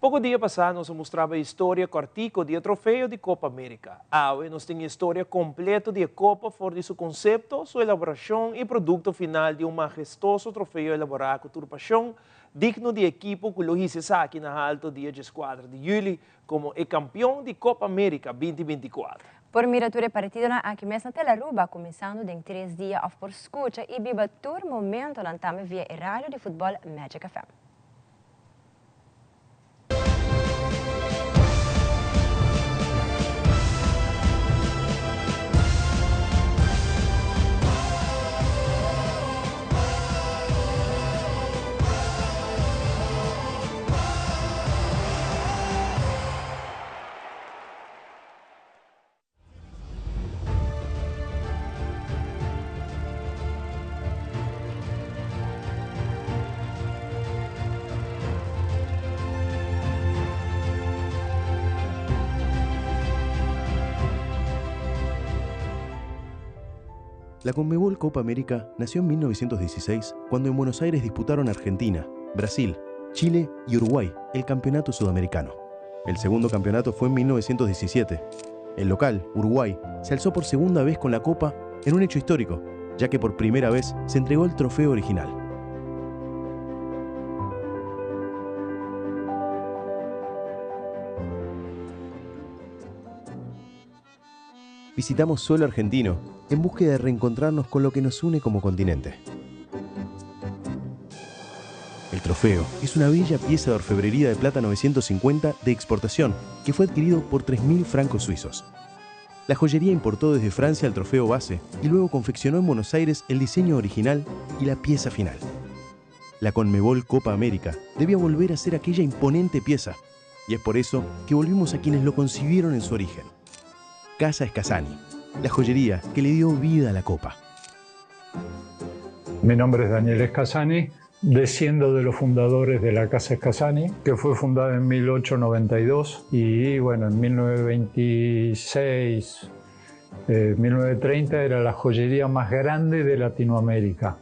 Poko dia pasá nos a mustraba e historia kòrtiku di e trofeo di Kopa Amerika. Awe nos tin e historia kompleto di e kopa for di su konsepto, su elaborashon i produkto final di un mahestoso trofeo elaborá ku tur pashon, digno di ekipo ku lo hisa esaki na halto dia djeskuater di yüli komo e kampion di Kopa Amerika binti 24. Por mira tur e partidonan aki mes na Telaruba kuminsando den tres dia òf por skucha i biba tur momentonan tambe via e radio di futbòl Magic FM. La Conmebol Copa América nació en 1916 cuando en Buenos Aires disputaron Argentina, Brasil, Chile y Uruguay el Campeonato Sudamericano. El segundo campeonato fue en 1917. El local, Uruguay, se alzó por segunda vez con la Copa en un hecho histórico, ya que por primera vez se entregó el trofeo original. Visitamos suelo argentino en búsqueda de reencontrarnos con lo que nos une como continente. El trofeo es una bella pieza de orfebrería de plata 950 de exportación que fue adquirido por 3.000 francos suizos. La joyería importó desde Francia el trofeo base y luego confeccionó en Buenos Aires el diseño original y la pieza final. La Conmebol Copa América debía volver a ser aquella imponente pieza y es por eso que volvimos a quienes lo concibieron en su origen. Casa Escasani, la joyería que le dio vida a la copa. Mi nombre es Daniel Escasani, desciendo de los fundadores de la Casa Escasani, que fue fundada en 1892 y bueno, en 1926, 1930 era la joyería más grande de Latinoamérica.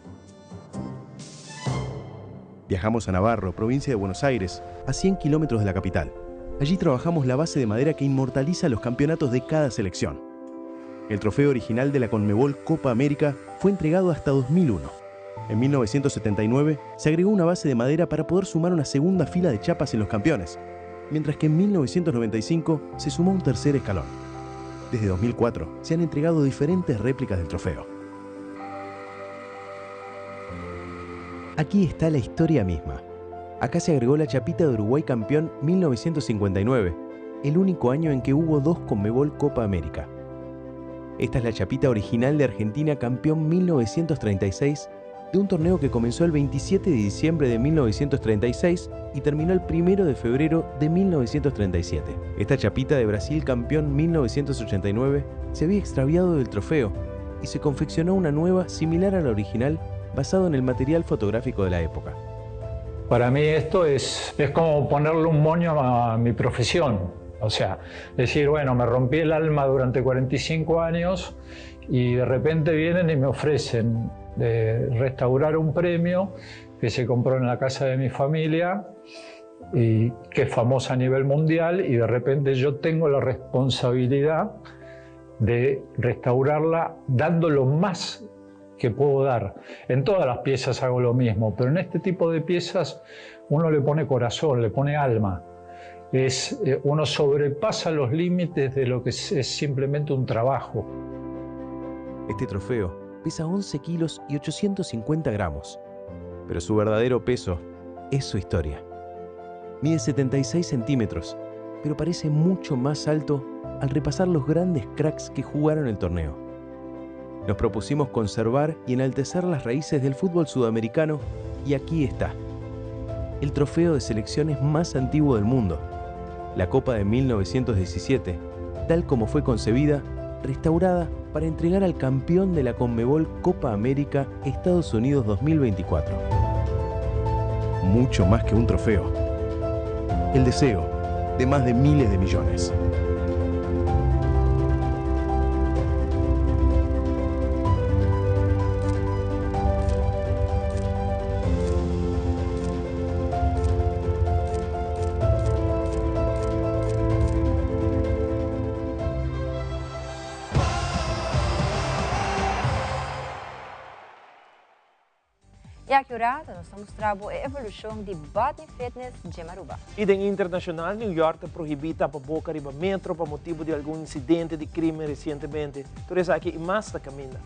Viajamos a Navarro, provincia de Buenos Aires, a 100 kilómetros de la capital. Allí trabajamos la base de madera que inmortaliza los campeonatos de cada selección. El trofeo original de la Conmebol Copa América fue entregado hasta 2001. En 1979 se agregó una base de madera para poder sumar una segunda fila de chapas en los campeones, mientras que en 1995 se sumó un tercer escalón. Desde 2004 se han entregado diferentes réplicas del trofeo. Aquí está la historia misma. Acá se agregó la chapita de Uruguay campeón 1959, el único año en que hubo dos Conmebol Copa América. Esta es la chapita original de Argentina campeón 1936, de un torneo que comenzó el 27 de diciembre de 1936 y terminó el 1 de febrero de 1937. Esta chapita de Brasil campeón 1989 se había extraviado del trofeo y se confeccionó una nueva similar a la original basado en el material fotográfico de la época. Para mí esto es como ponerle un moño a mi profesión. O sea, decir, bueno, me rompí el alma durante 45 años y de repente vienen y me ofrecen de restaurar un premio que se compró en la casa de mi familia y que es famosa a nivel mundial, y de repente yo tengo la responsabilidad de restaurarla dando lo más que puedo dar. En todas las piezas hago lo mismo, pero en este tipo de piezas uno le pone corazón, le pone alma. Uno sobrepasa los límites de lo que es simplemente un trabajo. Este trofeo pesa 11 kilos y 850 gramos, pero su verdadero peso es su historia. Mide 76 centímetros, pero parece mucho más alto al repasar los grandes cracks que jugaron el torneo. Nos propusimos conservar y enaltecer las raíces del fútbol sudamericano y aquí está, el trofeo de selecciones más antiguo del mundo, la Copa de 1917, tal como fue concebida, restaurada para entregar al campeón de la Conmebol Copa América Estados Unidos 2024. Mucho más que un trofeo. El deseo de más de miles de millones. Y aki un rato nos ta mustra bo e evolucion di Body Fitness Gym Aruba. Y den internacional, New York ta prohibi tapa boca riba metro pa motibo di algun incidente di crimen recientemente. Tur esaki y mas ta caminda.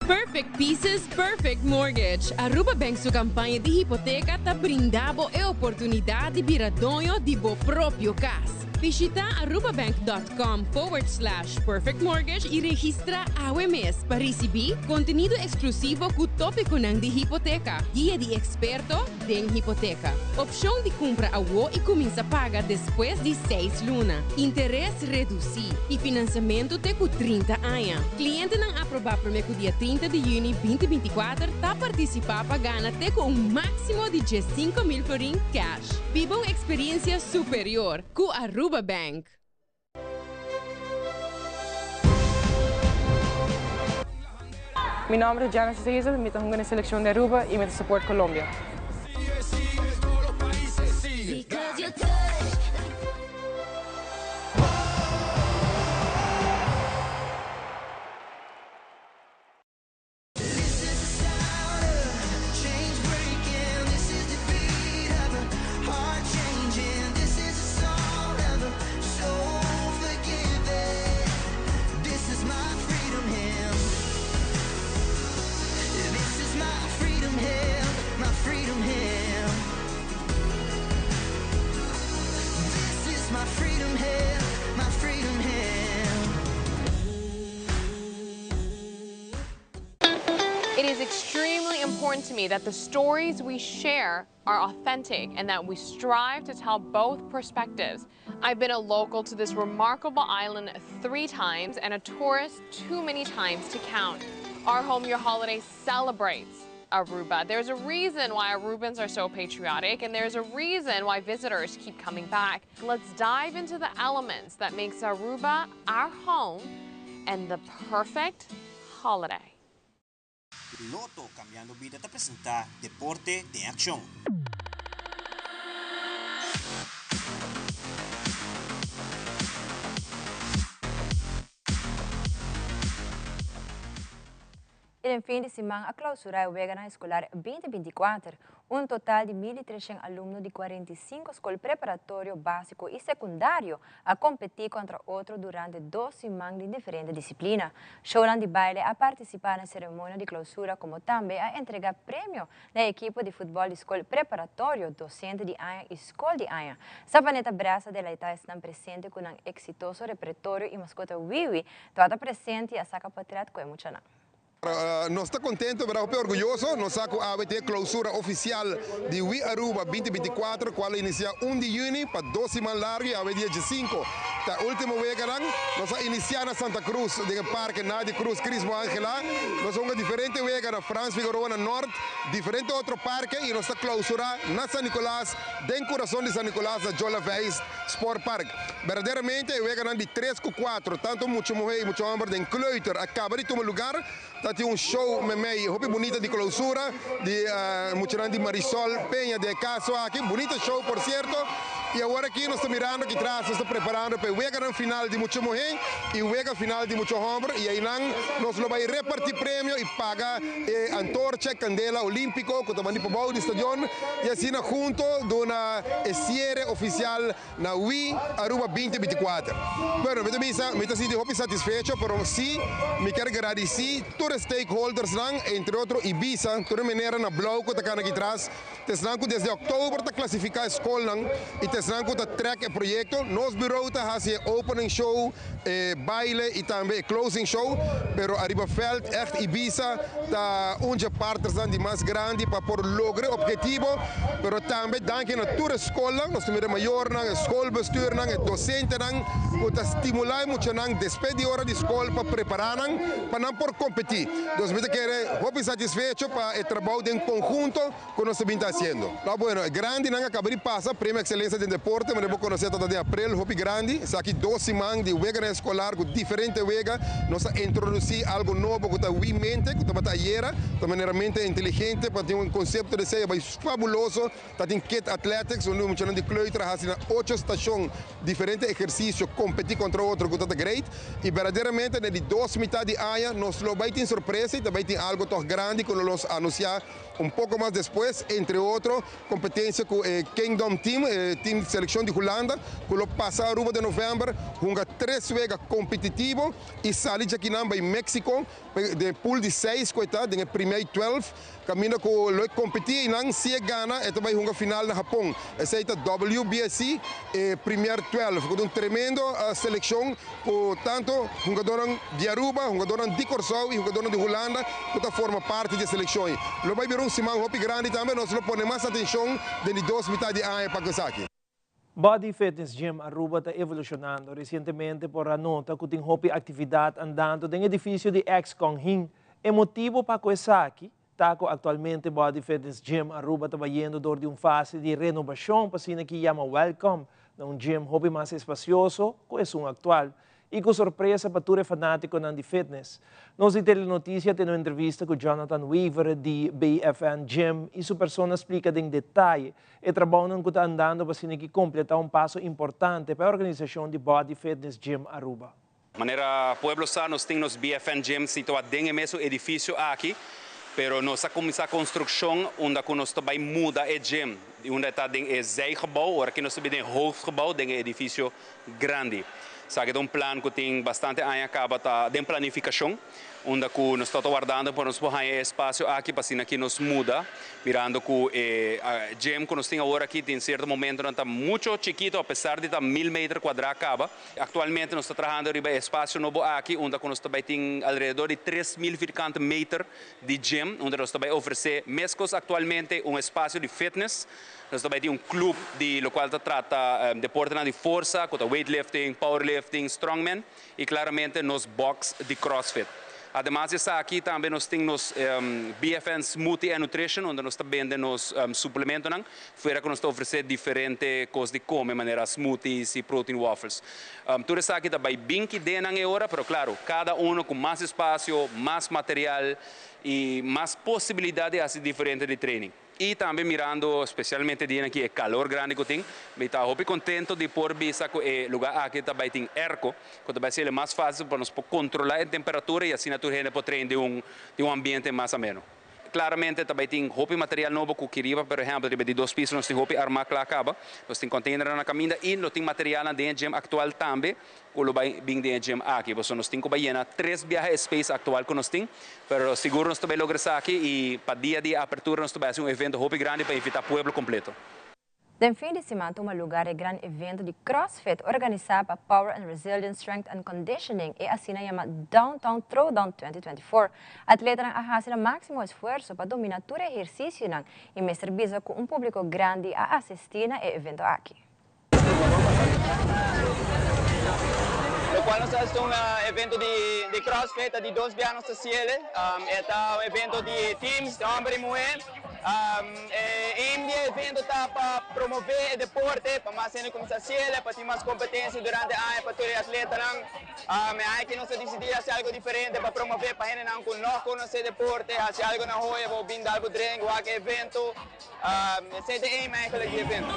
Perfect Pieces, Perfect Mortgage. Aruba Bank su campaña di hipoteca ta brinda bo e oportunidad di bira doño di bo propio cas. Bishita arubabank.com forward slash perfect mortgage y registra awe mes pa ricibi contenido exclusivo cu topiconan di hipoteca, guia di experto den hipoteca, opcion di cumpra awo y cuminsa paga despues di seis luna, interes reduci y financiamento te cu 30 aña. Clientenan aproba prome cu dia 30 di juni 2024 ta participa pa gana te cu un maximo di 15,000 florin cash. Biba un experiencia superior cu Aruba Bank. Mi nomber ta Genesis Hazel, mi ta hunga na e seleccion di Aruba y mi ta support Colombia. It is extremely important to me that the stories we share are authentic and that we strive to tell both perspectives. I've been a local to this remarkable island three times and a tourist too many times to count. Our Home Your Holiday celebrates Aruba. There's a reason why Arubans are so patriotic and there's a reason why visitors keep coming back. Let's dive into the elements that makes Aruba our home and the perfect holiday. Lotto Cambiando Bida ta presenta Deporte den Accion. Y den fin di siman a clausura e weganan escolar 2024. Un total di 1300 alumno di 45 scol preparatorio, basico y secundario a competi contra otro durante 2 siman di diferente disciplina. Shownan di baile a participa na ceremonia di clausura como tambe a entrega premio na ekipo di futbol di scol preparatorio, docente di aña y scol di aña. Savaneta Brasa a deleita esnan presente cu un exitoso repertorio y mascota Wiwi, tabata presente y a saca portret cu e muchanan. Nos ta contento, pero orguyoso. Nos a saca e clausura oficial di We Aruba 2024, cual a inicia 1 di juni pa 2 siman largo y awe dia 5. Ta ultimo week nos a inicia na Santa Cruz, den Parke Nadi Cruz, Crismo Angela. Nos a diferente week na Frans Figueroa na Noord, diferente otro parke y nos ta clausura na San Nicolas, den curason di San Nicolas, na Joe Laveist Sport Park. Berdaderamente, e week di 3 cu 4, tanto mucha muhe y mucha homber den kleuter, a caba di tuma lugar. Tabatin un show mei hopi bunita di clausura di mucha di Marisol Peña de caso aki, bunita show por cierto. Y awor aki nos ta mirando aki atras, nos ta preparando pa e wega final di mucha muhe y wega final di mucha homber y ey nan nos lo bay reparti premio y paga antorcha candela olimpico cu ta bay pa di stadion y asina hunto duna cierre oficial na We Aruba 2024. Bueno, mi ta sinti hopi satisfecho, pero si mi kier gradici tur stakeholders nan, entre otro Ibisa, tur manera na blauw cu ta aki atras, ta esnan cu desde october ta clasifica scol nan y ta esnan cu ta track e proyecto. Nos bureau ta haci opening show, baile y tambe closing show, pero ariba veld echt Ibisa ta un di partners di mas grandi pa por logra obhetivo, pero tambe danki na tur scol, nos tin mayor nan, schoolbestuur nan, docente nan, cu ta stimula mucha nan despues di ora di scol pa prepara nan pa nan por competi. Anto, mi kier hopi satisfecho pa e trabou den conhunto cu nos ta haciendo. No, bueno, grandi nan a caba di pasa, Premio Excelencia di Deporte, mas bo conoce di april, hopi grandi, aki 2 siman di wega escolar cu diferente wega, nos a introduci algo nobo cu ta Mente, cu ta ayera, di manera mente inteligente, pa tin un concepto di ser fabuloso, tabatin Kid Athletics, unda mucha di kleuter a haci na ocho stacion diferente ehercicio, competi contra otro, cu ta great, y berdaderamente, na di dos mitar di aña, nos lo bay tin sorpresa y tambe tin algo toch grandi cu nos anuncia. Un poko mas despues, entre otro, kompetensia ku e Kingdom Team, e team selekshon di Hulanda, ku lo pasa Aruba den novèmber, hunga tres wega kompetitivo i sali djakinan bai Mexico den e pool di seis ku e ta den e primei twelf. Kaminda ku lo e kompetí einan, si e gana e ta bai hunga final na Hapon. Esei ta WBSC e Premier 12, ku ta un tremendo selekshon ku tantu hungadónan di Aruba, hungadónan di Kòrsou i hungadónan di Hulanda ku ta forma parti di e selekshon ei. Lo bai bira un siman hopi grandi tambe, nos lo pone mas atenshon den di dos mitad di aña pa ku esaki. Body Fitness Gym Aruba ta evolucionando. Recientemente por a nota cu tin hopi actividad andando den edificio di ex Kong Hing. E motibo pa cu esaki ta cu actualmente Body Fitness Gym Aruba ta bayendo door di un fase di renobacion pa asina ki yama welcome na un gym hopi mas espacioso cu esun actual. Y cu sorpresa pa tur e fanaticonan di fitness. Nos di Telenoticia tene un entrevista cu Jonathan Wever di BFN Gym y su persona splica den detaye e trabounan cu ta andando pa asina ki completa un paso importante pa e organisacion di Body Fitness Gym Aruba. Manera pueblo sa nos tin nos BFN Gym situa den e mesun edificio aki, pero nos a cuminsa construccion unda cu nos ta bay muda e gym di unda e ta den e zijgebouw, ora ki nos ta bin den e hoofdgebouw den e edificio grandi. Esaki ta un plan ku tin bastante aña kaba ta den planifikashon, unda ku nos ta ta wardando pa nos por haña e espasio aki pa asina ki nos muda, mirando ku e gym ku nos tin awor aki tin sierto momentonan ta mucho chikito apesar di ta mil meter kuadrá kaba. Aktualmente nos ta trahando riba e espasio nobo aki unda ku nos ta bai tin alrededor di 3000 vierkante meter di gym unda nos ta bai ofresé meskos aktualmente un espasio di fitness. Nos ta bai tin un club di locual ta trata deportenan di forsa cu ta weightlifting, powerlifting, strongman y claramente nos box di crossfit. Ademas di esaki tambe nos tin nos BFN Smoothie and Nutrition unda nos ta bende nos suplementonan fuera cu nos ta ofrece diferente cos di come manera smoothies y protein waffles. Tur esaki ta bai bin ki denan e ora pero claro cada uno cu mas espacio, mas material y mas posibilidad di haci diferente di training. Y tambe mirando specialmente dia aki e calor grandi cu tin, mi ta hopi contento di por bisa cu e lugar aki ta bay tin airco, cu ta bay haciele mas facil pa nos por controla e temperatura y asina tur hende por train den un den un ambiente mas ameno. Claramente ta bay tin hopi material nobo cu kiriba, por ehempel riba di dos piso nos tin hopi arma cla caba, nos tin containernan na caminda y lo tin materialnan den e gym actual tambe Ku lo bai bin den e gym aki, pasobra nos tin ku bai yena tres biaha e space aktual ku nos tin, pero sigur nos ta bai logra esaki i pa dia di e apertura nos ta bai hasi un evento hopi grandi pa invitá pueblo kompleto. Den fin di siman tuma lugar e gran evento di CrossFit organisá pa Power and Resilience Strength and Conditioning, e asina yama Downtown Throwdown 2024. Atletanan a hasi nan máksimo esfuerso pa domina tur e ehersisionan i mester bisa ku un públiko grandi a asistí na e evento aki. Locual nos ta haci ta un evento di crossfit, ta di dos bia nos ta haciele. E ta un evento di teams, di homber y muher. E aim di e evento ta pa promove e deporte, pa mas hende cuminsa haciele, pa tin mas competencia durante aña pa tur e atletanan. E aña aki nos a dicidi haci algo diferente pa promove pa hendenan cu no conoce deporte, haci algo na hoya, bo bin dal bo drink, wak e evento. Esei ta e aim eigenlijk di e evento.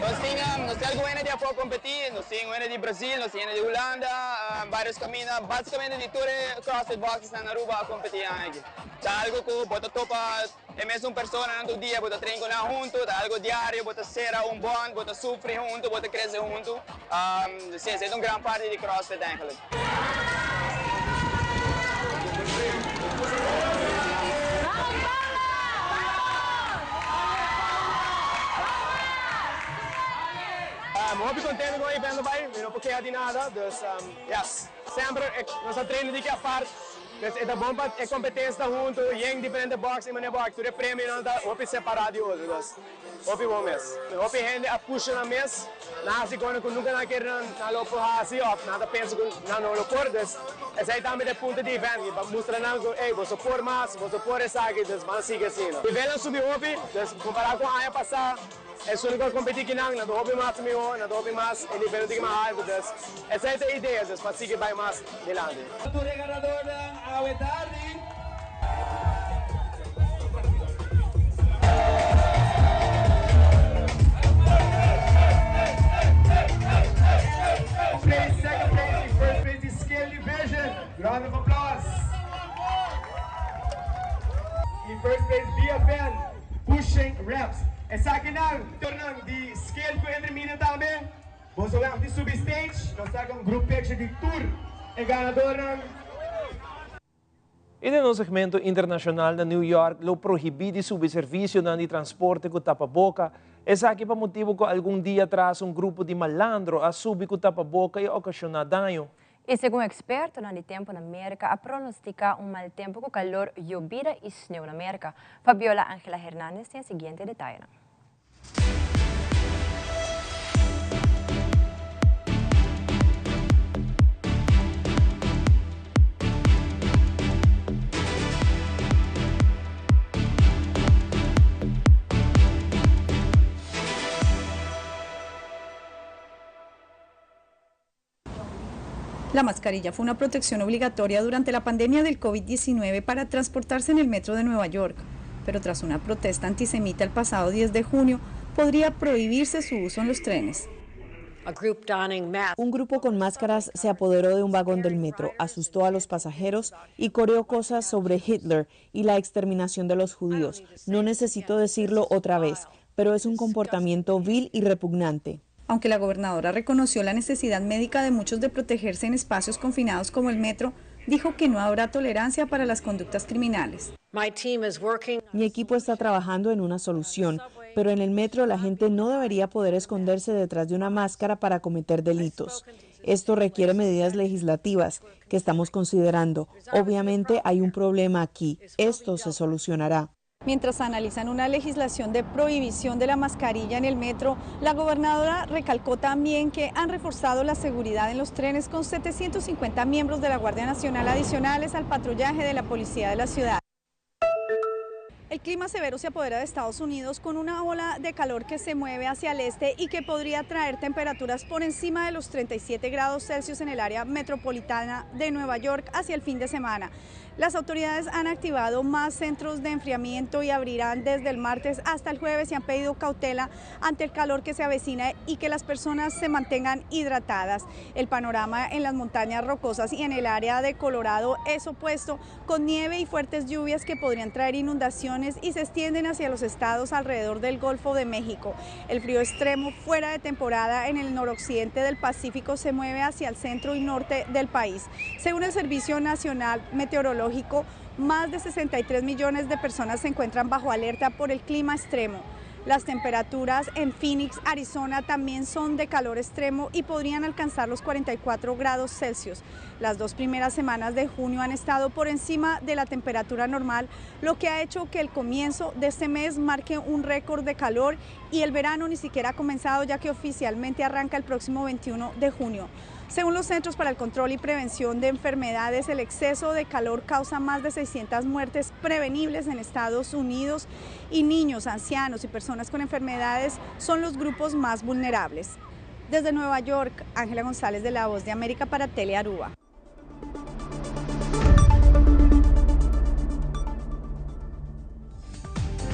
Nos tin nos tin algun hende di afó kompetí, nos tin hende di Brazil, nos tin hende di Hulanda, varios kaminda, basikamente di tur e CrossFit boxesnan na Aruba a kompetí aña aki. Ta algu ku bo ta topa E mesun personanan tur dia bo ta train ku nan huntu, ta algo diario, bo ta sera un bond, bo ta sufri huntu, bo ta krese huntu. Si, esei ta un gran parti di CrossFit eigenlijk. Hopi contento con e evento bay, mi no por keha di nada, dus yes, semper nos a train di ki apart. Pues e ta bon pa e competencia ta hunto yen diferente box y manera bo tur e premionan ta hopi separa di otro dus hopi bon mes. Hopi hende a pusha nan mes nan haci cosnan cu nunca nan a kere nan lo por haci of nan ta pensa cu nan no lo por dus esey tambe ta e punto di event pa mustra nan cu ey boso por mas boso por esaki dus ban sigui asina. Nivelnan subi hopi dus compara cu aña pasa. Esun ku a kompetí kinan, nan ta hopi mas mihó, nan ta hopi mas, e nivel no tin mas haltu, dus esei ta e idea, dus pa sigui bai mas dilanti. Tur e ganadornan awe tardi. place, second place y first place di Scale Division. Round of applause. Y first place BFN Pushing Reps. Esakinan tornan di Scale cu Intermediate tambe. Boso wèg di subi stage, nos ta un group picture di tur e ganadornan. I den nos segmento internashonal na New York lo prohibí di subi servisionan di transporte ku tapaboka. Esaki pa motibu ku algun dia atras un grupo di malandro a subi ku tapaboka i okashoná daño. I segun ekspertonan di tempu na Merka a pronostiká un mal tempu ku kalor, yobida i sneu na Merka. Fabiola Angela Hernandez tin e siguiente detayenan. La mascarilla fue una protección obligatoria durante la pandemia del COVID-19 para transportarse en el metro de Nueva York, pero tras una protesta antisemita el pasado 10 de junio, podría prohibirse su uso en los trenes. Un grupo con máscaras se apoderó de un vagón del metro, asustó a los pasajeros y coreó cosas sobre Hitler y la exterminación de los judíos. No necesito decirlo otra vez, pero es un comportamiento vil y repugnante. Aunque la gobernadora reconoció la necesidad médica de muchos de protegerse en espacios confinados como el metro, dijo que no habrá tolerancia para las conductas criminales. Mi equipo está trabajando en una solución, pero en el metro la gente no debería poder esconderse detrás de una máscara para cometer delitos. Esto requiere medidas legislativas que estamos considerando. Obviamente hay un problema aquí. Esto se solucionará. Mientras analizan una legislación de prohibición de la mascarilla en el metro, la gobernadora recalcó también que han reforzado la seguridad en los trenes con 750 miembros de la Guardia Nacional adicionales al patrullaje de la policía de la ciudad. El clima severo se apodera de Estados Unidos con una ola de calor que se mueve hacia el este y que podría traer temperaturas por encima de los 37 grados Celsius en el área metropolitana de Nueva York hacia el fin de semana. Las autoridades han activado más centros de enfriamiento y abrirán desde el martes hasta el jueves y han pedido cautela ante el calor que se avecina y que las personas se mantengan hidratadas. El panorama en las montañas rocosas y en el área de Colorado es opuesto, con nieve y fuertes lluvias que podrían traer inundaciones y se extienden hacia los estados alrededor del Golfo de México. El frío extremo fuera de temporada en el noroccidente del Pacífico se mueve hacia el centro y norte del país. Según el Servicio Nacional Meteorológico, más de 63 millones de personas se encuentran bajo alerta por el clima extremo. Las temperaturas en Phoenix, Arizona, también son de calor extremo y podrían alcanzar los 44 grados Celsius. Las dos primeras semanas de junio han estado por encima de la temperatura normal, lo que ha hecho que el comienzo de este mes marque un récord de calor y el verano ni siquiera ha comenzado, ya que oficialmente arranca el próximo 21 de junio. Según los Centros para el Control y Prevención de Enfermedades, el exceso de calor causa más de 600 muertes prevenibles en Estados Unidos y niños, ancianos y personas con enfermedades son los grupos más vulnerables. Desde Nueva York, Ángela González de La Voz de América para Telearuba.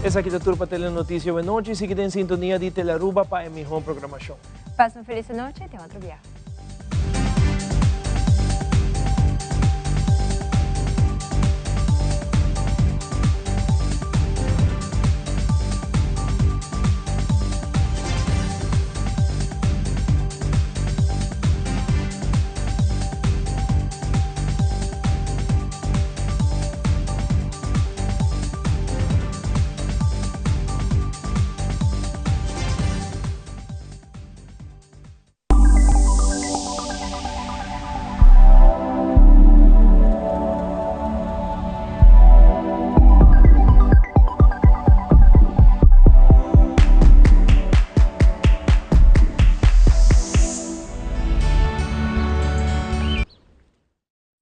Esaki ta tur pa Telenoticia Wenochi. Sigui den sintonia di Telearuba pa e mihó programacion. Pasa un feliz nochi y te otro biaha.